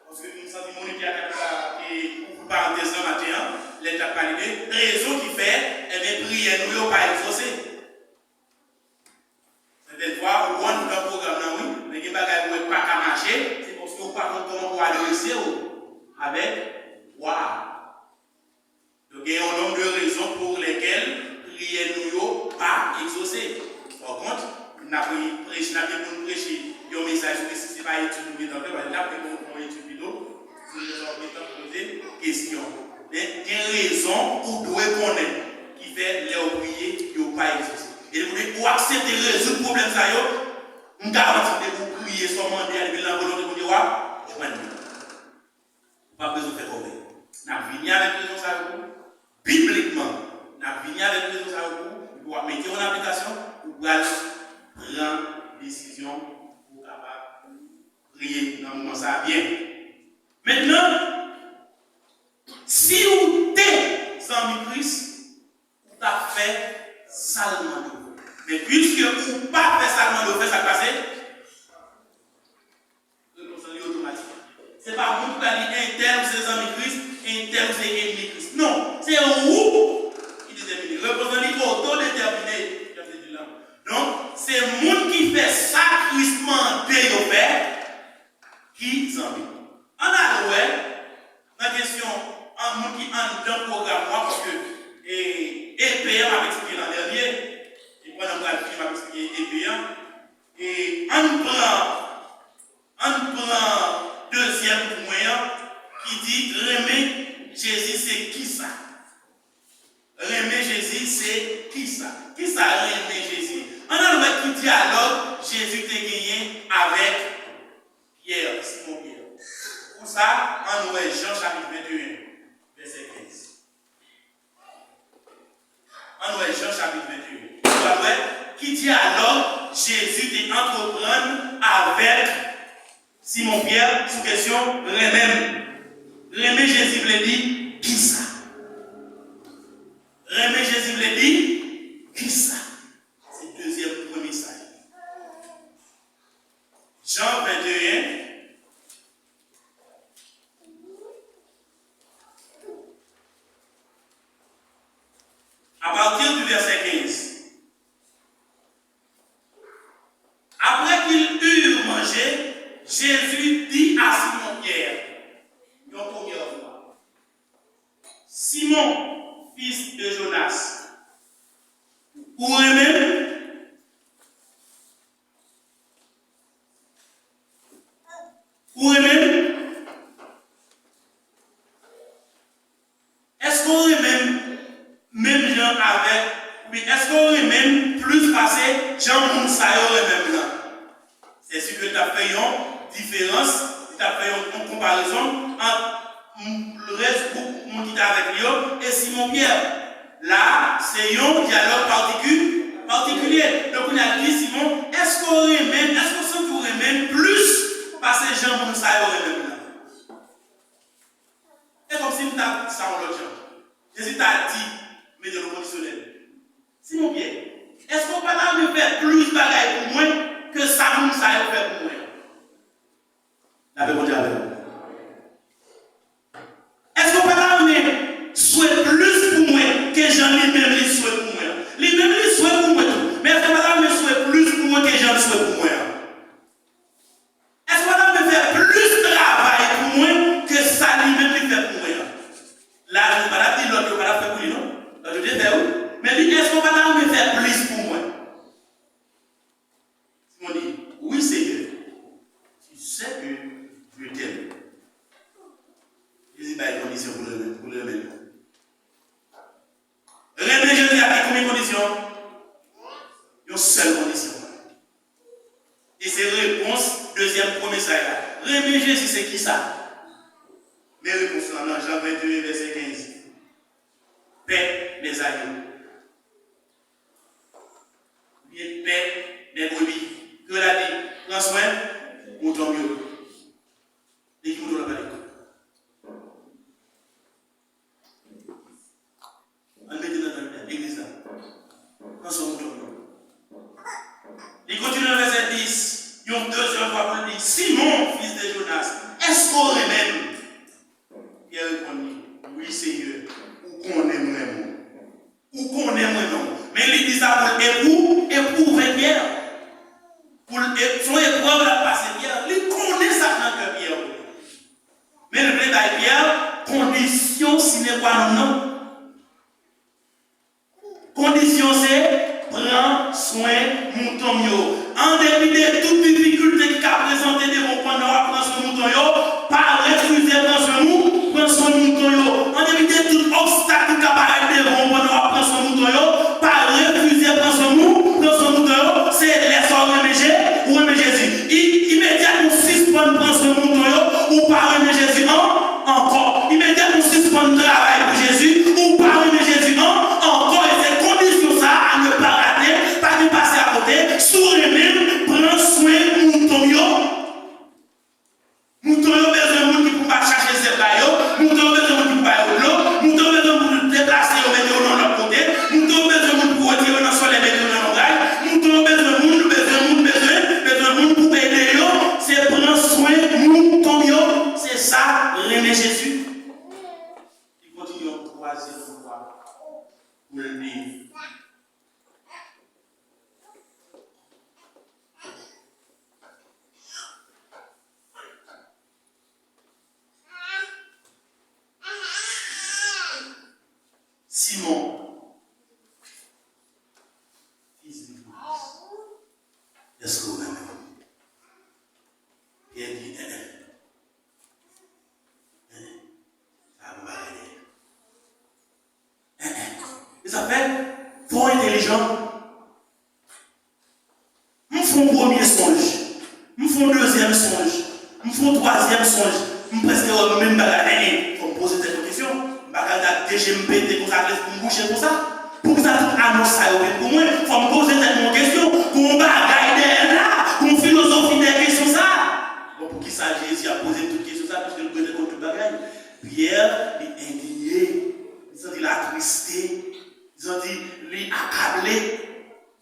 Paske m santi Monique a t ap, e, ouvri parantèz lan maten an, lè l t ap pale de rezon ki fè, enben, priyè nou yo pa egzose. Sètèn fwa, ou antre nan pwogram nan, wi, men gen bagay ou wè pa ka mache, se paske ou pa konn kòman pou w adrese w avèk wa a. Donk, gen yon nonb de rezon pou lèkèl priyè nou yo pa egzose. Pakont, n ap preche, n ap gen pou n preche yon mesaj sou, si se pa etid nou gentan fè, paske n ap gen pou n fè yon etid pito, sou rezon gentan poze kesyon. Men gen rezon ou dwe konnen ki fè lè w priye, yo pa egzose. E depi ou aksepte rezoud pwoblèm sa yo, m garanti w, depi w priye, sa w mande a, depi l nan volonte Bondye, w ap jwenn li. Ou pa bezwen fè kòmè. N ap vini avèk rezon sa yo pou ou. Biblikman, n ap vini avèk rezon sa yo pou ou. Epi w ap mete yo an aplikasyon, ou pral pran desizyon pou w kapab priye nan moman sa a byen. Mentnan, si w te zanmi Kris, ou t ap fè sa l mande w. Men piske ou pa fè sa l mande w fè, sa k pase? Repons lan li otomatik. Se pa moun ki pral di entèl ou se zanmi Kris, entèl ou se ènmi Kris. Non, se ou ki detèmine. Repons lan li otodetèmine, jan m te di l la. Donk, se moun ki fè sa Kris mande yo fè ki zanmi. Ann al wè nan kesyon kesyon an moun ki anndan pwogram mwen, paske e, epe an, m ap eksplike l an dènye, e pandan m pral fini, m ap eksplike epe an. E ann pran, ann pran dezyèm pou mwen an, ki di, renmen Jezi se kisa? Renmen Jezi se kisa? Kisa renmen Jezi? Ann al wè ki dyalòg Jezi te genyen avèk Pyè, Simon Pyè. Pou sa, ann wè Jan chapit venteyen, vèsè kenz. Ann wè Jan chapit venteyen. Nou pral wè ki dyalòg Jezi te antreprann avèk Simon Pyè sou kesyon renmen m. Renmen Jezi vle di kisa? Renmen Jezi vle di kisa? Se dezyèm pwen mesaj. Jan venteyen, à partir du verset quinze. Après qu'ils eurent mangé, Jésus dit à Simon-Pierre, yon premyè fwa, Simon, fils de Jonas, ou renmen m? Ou renmen m? Èske w renmen m menm jan avèk, oubyen èske w renmen m plis pase jan moun sa yo renmen m nan? Sèke l t ap fè yon diferans, li t ap fè yon, yon konparezon ant m, rès gwoup moun ki t avèk li yo e Simon Pyè. La a, se yon dyalòg patiki-, patikilye. Donk, kounye a, l di Simon, èske w renmen m? Èske w santi w renmen m plis pase jan moun sa yo renmen m nan? E kòmsi m ta di sa yon lòt jan. Jezi ta di, mete l o kondisyonèl, Simon Pyè, èske w pa ta renmen fè plis bagay pou mwen ke sa moun sa yo fè pou mwen an? Lapè Bondye avè w. Èske w pa ta renmen swete plis pou mwen ke jan li menm li swete pou mwen an? Li menm li swete pou mwen tou. Men èske w pa ta renmen swete plis pou mwen ke jan l swete pou mwen an? Èske w pa ta renmen fè plis travay pou mwen ke sa li menm li fè pou mwen an? La, Jezi pa t ap di lòt yo pa t ap fè pou li, non. Lòt yo te fè, wi. Men li, èske w pa ta renmen fè plis pou mwen? Simon di, oui, Seigneur, tu sais que je t'aime. Jezi bay kondisyon pou l renmen, pou l renmen l. Renmen Jezi a gen konbyen kondisyon? Yon sèl kondisyon. E se repons dezyèm pwen mesaj la. Renmen Jezi se kisa? Men repons lan nan Jan venteyen, vèsè kenz. Paît mes agneaux. Oubyen paît mes brebis. Kreyòl la di, pran swen mouton m yo. De ki mouton l ap pale? Ann mete nan tèt nou, legliz la. Pran swen mouton yo. Li kontinye nan vèsè dis, yon dezyèm fwa pou l di, Simon, fils de Jonas, èske w renmen m? Pyè reponn li, wi, Senyè, ou konnen m renmen w. Ou konnen m renmen w. Men li di sa pou l epou-, epwouve Pyè. Pou l e-, se yon eprèv l ap pase Pyè. Li konnen sa k nan kè Pyè. Men l vle bay Pyè kondisyon sine kwa non nan. Kondisyon se pran swen mouton m yo. An depi de tout difikilte ki ka prezante devan w pandan w ap pran swen mouton yo, pa refize pran swen mou-, pran swen mouton yo. An depi de tout obstak ki ka parèt devan w pandan w ap pran swen mouton yo, pa refize pran swen mou-, pran swen mouton yo. Se lè sa w renmen Je-, ou renmen Jezi. I-, imedyatman w sispann pran swen mouton yo, ou pa renmen Jezi an-, ankò. Imedyatman w sispann travay pou Jezi, ou pa renmen Jezi an-, ankò. E se kondisyon sa a, à ne pas rater, pa gen pase akote. Si w renmen m, pran swen mouton m yo. Mouton yo bezwen moun ki pou pa chache zèb ba yo. Mouton yo bezwen moun ki pou ba yo dlo. Mouton yo bezwen moun pou deplase yo, mete yo nan lòt kote. Mouton yo bezwen moun pou retire yo nan solèy, mete yo nan lonbraj. Mouton yo bezwen moun, bezwen moun, bezwen, bezwen moun pou ede yo. Se pran swen mouton yo. Se sa, renmen Jezi. Li kontinye yon twazyèm fwa pou l di, E sa fè, fò w entèlijan. M fè yon premye sonj. M fè yon dezyèm sonj. M fè yon twazyèm sonj. M prèske wè menm bagay. Enhen, fò m poze tèt mwen kesyon. M pa ka ret ak de je m pete konsa, ak lespri m bouche konsa. Poukisa tout anons sa yo vin pou mwen? Fò m poze tèt mwen kesyon. Gon bagay dèyè la. Gon filozofi dèyè kesyon sa. Bon, poukisa Jezi ap poze m tout kesyon sa? Piske l gentan konn tout bagay. Pyè, li endiye. Li santi l atriste. Li santi li akable.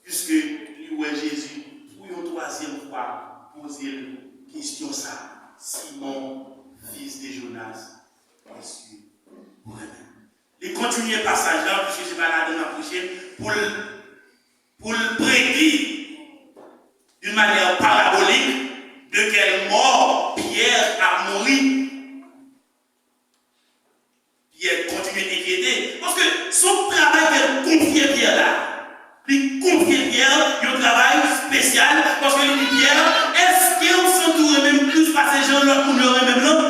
Piske li wè Jezi pou yon twazyèm fwa poze l kesyon sa, Simon, fils de Jonas, èske ou renmen m? Li kontinye pasaj la, piske se pa ladan l ap preche, pou l, pou l predi d'une manière parabolique de quelle mort Pierre ap mouri. Pyè kontinye enkyete. Paske se yon travay ke l konfye Pyè la. Li konfye Pyè yon travay espesyal, paske li di Pyè, èske w santi w renmen m plis pase jan lòt moun yo renmen m nan?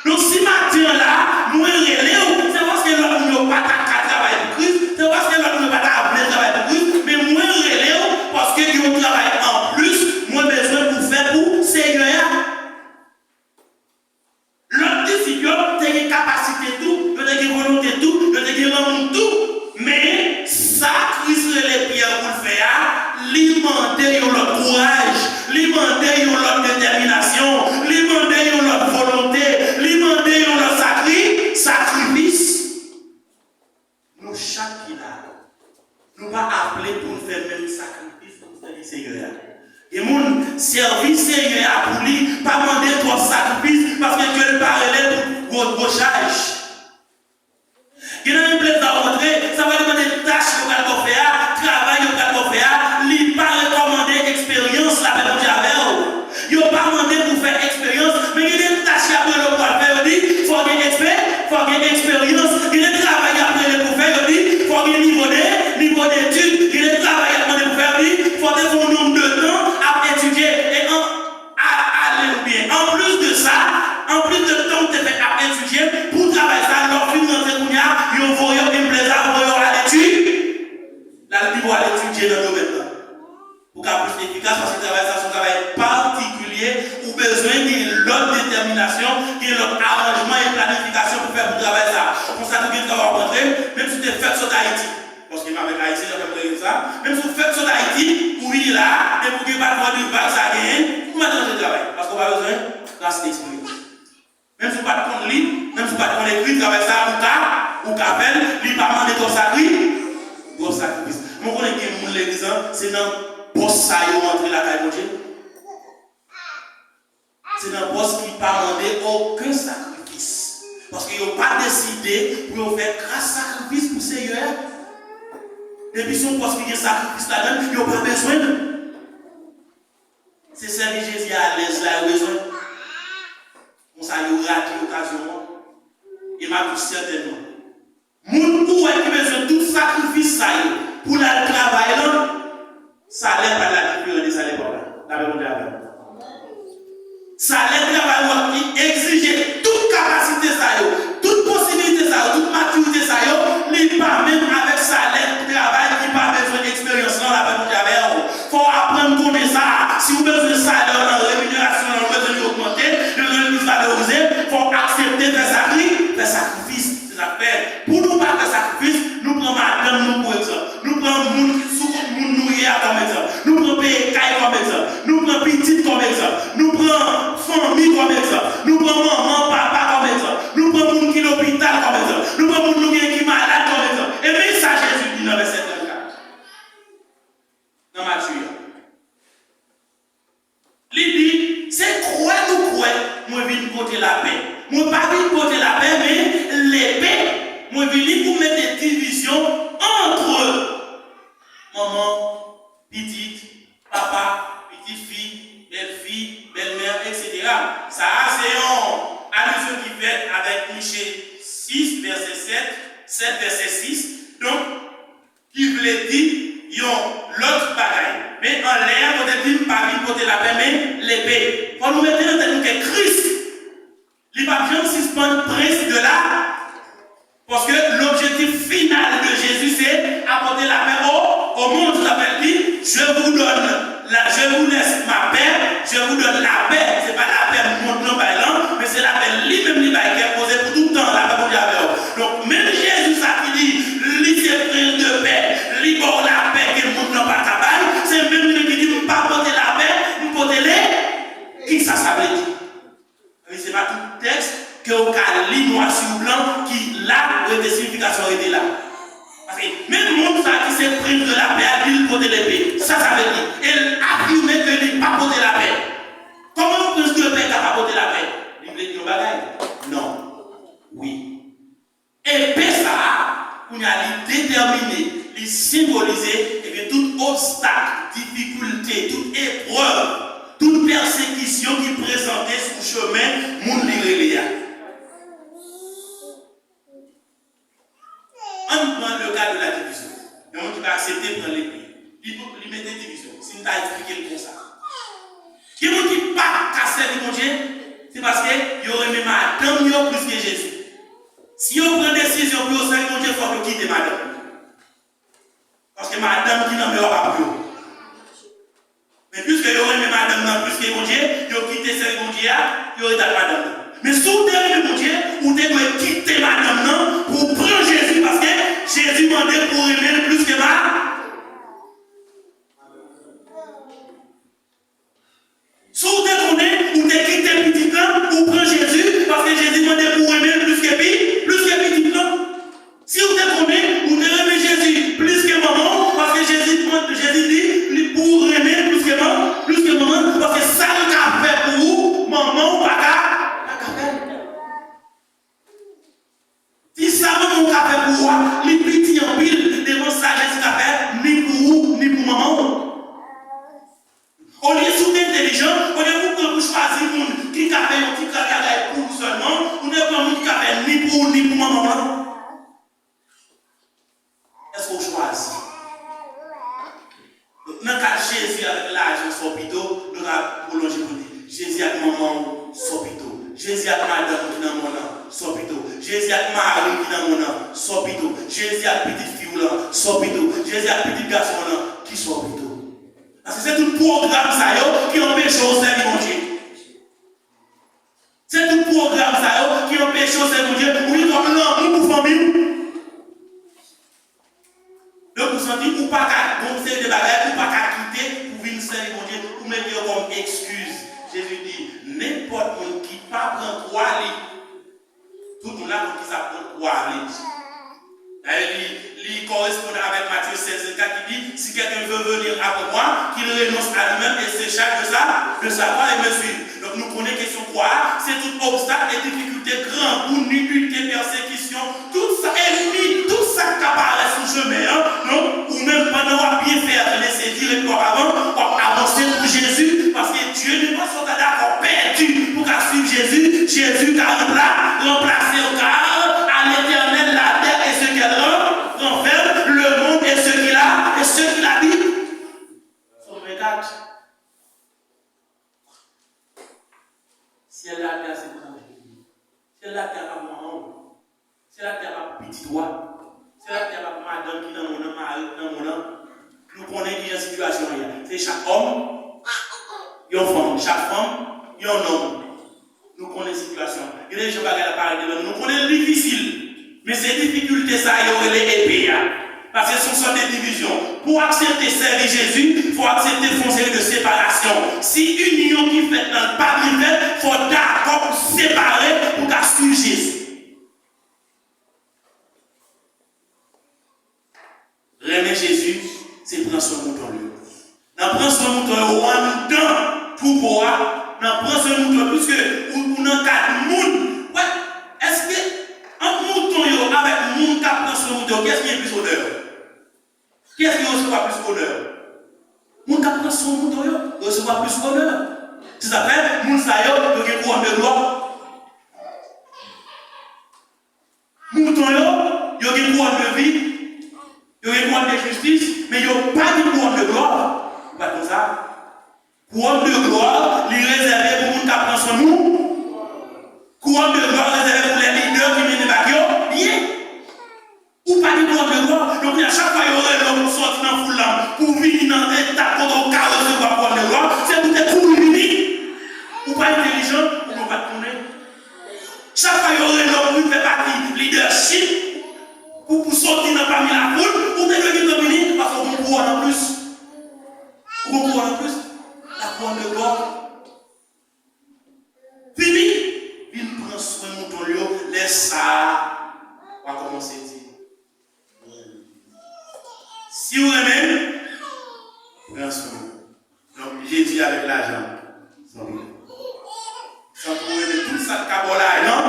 Donk, si maten an la, mwen rele w, se paske lòt moun yo pa ta ka travay pou Kris, se paske lòt moun yo pa ta vle travay pou Kris, men mwen rele w paske gen yon travay anplis mwen bezwen pou fè pou Senyè a. Lòt disip yo te gen kapasite tou, yo te gen volonte tou, yo te gen lanmou tou. Men, sa Kris rele Pyè pou l fè a, li mande yon lòt kouraj, li mande yon lòt detèminasyon, li mande yon lòt volonte, li mande yon lòt sakri, sakrifis. Nou chak ki la, nou pa aple pou n fè menm sakrifis pou n sèvi Senyè a. Gen moun, sèvi Senyè a pou li pa mande twòp sakrifis, paske Dye l pa rele l pou gwo, gwo chaj. Gen nan yon enpleza w rantre, sa va depann de tach yo pral ba w fè a, travay yo pral ba w fè a, li pa rekòmande eksperyans, lapè Bondye avè w. Yo pa mande pou w fè eksperyans, men gen de tach y ap rele w pou w al fè, yo di, fò w gen ekspe-, fò w gen eksperyans. Gen de travay y ap rele pou w fè, yo di, fò w gen nivo de, nivo detid. Gen de travay y ap mande pou w fè, yo di, fò w te fè yon nonb de tan ap etidye. E an, a-, ale oubyen, anplis de sa, anplis de tan w te fè ap etidye, pou travay sa, lè w fin rantre kounye a, yo voye w enpleza, voye w al etidye. L al pi w al etidye nan domèn nan. Pou ka plis efikas, paske travay sa se yon travay patikilye, ou bezwen gen lòt detèminasyon, gen lòt aranjman e planifikasyon pou fè pou travay sa. Konsa tou gen travay w ap rantre, menm si w te fèk sot Ayiti. Paske m avèk Ayisyen, jan fè m rele sa. Menm si w fèk sot Ayiti, ou vini la, depi w gen patwon epi vag sa genyen, ou mèt rantre travay. Paske w pa bezwen kras eksperyans. Menm si w pa t konn li, menm si w pa t konn ekri, travay sa a, ou ka, ou ka fè l, li pa mande twòp sakri-, twòp sakrifis. Mwen konnen gen moun legliz lan, se nan pòs sa yo antre lakay Bondye. Se nan pòs ki pa mande okenn sakrifis. Paske yo pa deside pou yo fè kras sakrifis pou Senyè a. Depi se yon pòs ki gen sakrifis ladan l, yo pa bezwen l. Se sèvi Jezi alèz la yo bezwen. Konsa yo rate okazyon an. E m ap di w sètènman, moun ou wè ki bezwen tout sakrifis sa yo pou l al travay lan, salè pa l la diferan de salè pa w la. Lapè Bondye avè w. Salè travay ou an ki egzije tout kapasite sa yo, tout posibilite sa yo, tout matirite sa yo, li pa menm avèk salè travay ki pa bezwen eksperyans lan, lapè Bondye avè w. Fò w aprann konnen sa. Si w bezwen salè w lan, reminerasyon w lan, ou bezwen li ogmante, li bezwen li plis valorize, fò w aksepte fè sakri-, fè sakrifis. Se sa k fè, pou nou pa fè sakrifis, nou pran madanm nou pou egzanp. Nou pran moun ki sou kont moun nou ye a kòm egzanp. Nou pran peye kay kòm egzanp. Nou pran pitit kòm egzanp. Nou pran fanmi kòm egzanp. Nou pran manman, papa kòm egzanp. Nou pran moun ki lopital kòm egzanp. Nou pran moun nou gen ki malad kòm egzanp. E men sa Jezi di nan vèsè trannkat. Nan Matye a. Li di, se kwè nou kwè mwen vin pote lapè. Mwen pa vin pote lapè, men lepe. Mwen vini pou mete divizyon antre manman, pitit, papa, pitit fi, bèl fi, bèlmè, etsetera. Sa a se yon alizyon ki fèt avèk Miche sis, vèsè sèt, sèt vèsè sis. Donk, ki vle di yon lòt bagay. Men anlè a, kote di m pa vin pote lapè, men lepe. Fò nou mete nan tèt nou ke Kris, li p ap janm sispann prens de la, paske lobjektif final de Jezi se rete, siyifikasyon rete la. Paske menm moun sa ki se prens de lapè a, li, li pote lepe. Sa sa vle di? E l afime ke li pa pote lapè. Kòman yon prens de pè ka pa pote lapè? Li vle di yon bagay? Non. Wi. Epe sa a, kounye a, li detèmine, li senbolize, ebyen, tout obstak, difikilte, tout eprèv, tout pèsekisyon ki prezante sou chemen moun li rele a. Ann pran le ka de la divizyon. Yon moun ki pa aksepte pran lepe. Li, li mete divizyon. Si n ta eksplike l konsa. Gen moun ki pa ka sèvi Bondye, se paske yo renmen madanm yo plis ke Jezi. Si yo pran desizyon pou yo sèvi Bondye, fòk yo kite madanm yo. Paske madanm ki nan men yo pa pou yo. Men piske yo renmen madanm nan plis ke Bondye, yo kite sèvi Bondye a, yo ret ak madanm nan. Men si w te renmen Bondye, ou te dwe kite madanm nan pou w pran Jezi, paske Jezi mande pou w renmen l plis ke ma-, Si w te konnen, ou te kite pitit lan, ou pran Jezi, paske Jezi mande pou w renmen l plis ke pi, plis ke pitit lan. Si w te konnen, ou te renmen Jezi plis ke manman w, paske Jezi, Jezi di, li pou w renmen l plis ke man-, plis ke manman l, paske sa l ka fè pou ou, manman w pa ka, pa ka fè l. Si sa manman w ka fè pou ou a, li piti anpil devan sa Jezi ka fè, ni pou ou, ni pou manman w. Olye si w te entèlijan, olye pou w pran pou chwazi moun ki ka fè yon ti kras bagay pou ou sèlman, ou te pran moun ki ka fè ni pou ou, ni pou manman w lan. Èske w chwazi? Donk, nan kad Jezi avèk lajan, sa w pito, nou ka pwolonje pou di, Jezi ak manman w, sa w pito. Jezi ak madanm ou ki nan mòn nan, sa w pito. Jezi ak mari w ki nan mòn nan, sa w pito. Jezi ak pitit fi w lan, sa w pito. Jezi ak pitit gason w lan, kisa w pito? Paske se tout pwogram sa yo ki anpeche w sèvi Bondye. Se tout pwogram sa yo ki anpeche w sèvi Bondye, ou gen twòp lanmou pou fanmi w. Donk, ou santi ou pa ka, gon seri de bagay, ou pa ka kite pou vin sèvi Bondye, ou mete yo kòm ekskiz. Jezi di, nenpòt moun ki pa pran kwa li, tout moun la konn kisa pran kwa vle di. Dayè, li, li koresponn avèk Matye sèz vennkat ki di, si quelqu'un veut venir après moi, qu'il renonce à lui-même et s'écharge de sa, de sa croix et me suive. Donk, nou konnen kesyon kwa a, se tout obstak e difikilte, grangou, nilite, pèsekisyon, tout sa, ènmi, tout sa k ka parèt sou chemen an. Donk, ou menm, pandan w ap byen fè a, tande se dirèk w ap avan, w ap avanse pou Jezi, paske Dieu n'est pas sur ta dakò pèdi pou ka suiv Jezi, Jezi ka ranpla-, ranplase w, car à l'Éternel la terre et ce qu'elle ren-, renferme, le monde et ce qu'il a, et ce qu'il habite. Sòm vennkat. Syèl latè a se pou Jezi. Syèl latè a pa pou manman w. Syèl latè a pa pou pitit ou a. Syèl latè a pa pou madanm ki nan mòn nan, mari ki nan mòn nan. Nou konnen kijan sitiyasyon an ye. Se chak òm, yon fanm. Chak fanm, yon nonm. Nou konnen sitiyasyon an. Gen de jan bagay la parèt devan nou. Nou konnen l difisil. Men se difikilte sa yo rele epe a. Paske se yon sòt de divizyon. Pou w aksepte sèvi Jezi, fò w aksepte fè yon seri de separasyon. Si inyon ki fèt lan pa byen fèt, fò w dakò pou separe pou w ka suiv Jezi. Renmen Jezi, se pran swen mouton l yo. Nan pran swen mouton yo, ou anndan twoupo a, nan pran swen mouton yo, piske ou, ou nan kad moun. Wè, èske ant mouton yo avèk moun k ap pran swen mouton yo, kiyès ki gen plis onè? Kiyès ki resevwa plis onè? Moun k ap pran swen mouton yo resevwa plis onè. Se sa k fè, moun sa yo, yo gen kouwòn de glwa. Mouton yo, yo gen kouwòn de vi, yo gen kouwòn de jistis, men yo pa gen kouwòn de glwa. Ou pa t konn sa? Kouwòn de glwa, li rezève pou moun k ap pran swen moun. Kouwòn de glwa rezève pou lè lidè ki mennen bagay yo byen. Ou pa gen kouwòn de glwa. Donk, kounye a, chak fwa yo rele w pou sòti nan foul la, pou vini nan etap kote w ka resevwa kouwòn de glwa, se pou w te kouri vini. Ou pa entèlijan, oubyen w pa t konnen. Chak fwa yo rele w pou vin fè pati lidèchip, pou, pou sòti nan pami lafoul, ou te dwe gentan vini, paske w gen kouwòn anplis. Ou gen kouwòn anplis. La couronne de gloire. Vini, vin pran swen W a kòmanse di, "Si w renmen m, pran swen m." Donk, Jezi avèk lajan, zanmi. Sa pou renmen tout sa k ka ba w lajan,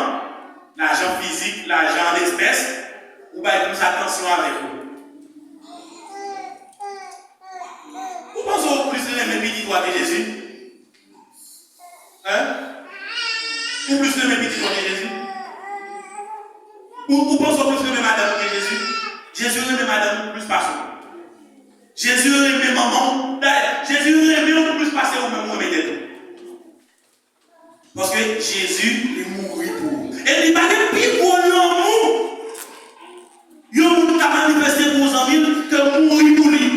lajan fizik, lajan an espès, ou bay plis atansyon avèk yo. Ou panse w plis renmen pitit ou a ke Jezi? Hein? Ou plis renmen pitit ou a ke Jezi? Ou, ou panse w plis renmen madanm ou ke Jezi? Jezi renmen madanm ou plis pase w. Jezi renmen manman w. Dayè, Jezi renmen w plis pase ou menm ou renmen tèt ou. Paske Jezi, li mouri pou ou. E li pa gen pi gwo lanmou yon moun ka manifeste pou zanmi l ke mouri pou li.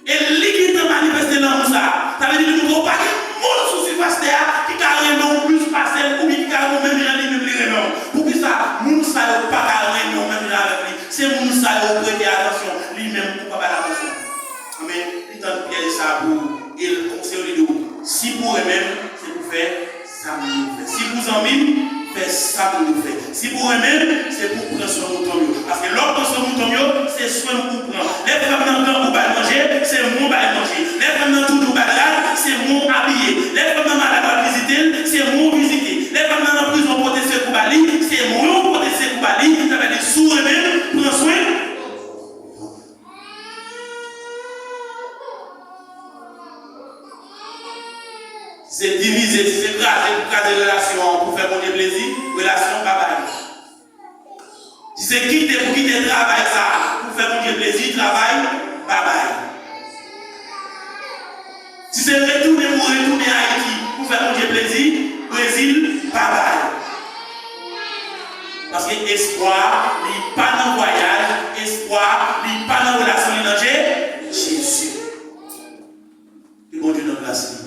E li gentan manifeste lanmou sa a. Sa vle di li montre w pa gen moun sou sifas tè a ki ka renmen w plis pase l oubyen ki ka renmen w menm jan li menm li renmen w. Poukisa moun sa yo pa ka renmen w menm jan avèk li? Se moun sa yo ou prete atansyon, li menm ou pa ba l atansyon. Anben, li tann pyèj sa a pou ou, e l konseye w, li di w, "Si pou renmen m, se pou fè sa m dwe fè. Si pou zanmi m, fè sa m dwe fè. Si pou renmen m, se pou pran swen mouton m yo." Paske lè w pran swen mouton m yo, se swen m ou pran. Lè frè m nan gang ou ba l manje, se mwen ou ba l manje. Lè frè m nan toudi ou ba l rad, se mwen ou abiye. Lè frè m nan malad ou al vizite l, se mwen ou vizite. Lè frè m nan nan prizon ou pote sekou ba li, se mwen ou pote sekou ba li. Sa vle di si w renmen m, pran swen. Si se divize, si se kraze pou kraze relasyon an pou fè Bondye plezi, relasyon pa bay. Si se kite pou kite travay sa a pou fè Bondye plezi, travay pa bay. Si se retounen pou retounen Ayiti pou fè Bondye plezi, Brezil pa bay. Paske espwa, li pa nan vwayaj, espwa, li pa nan relasyon, li nan Je-, Jezi. Ke Bondye nan gras li.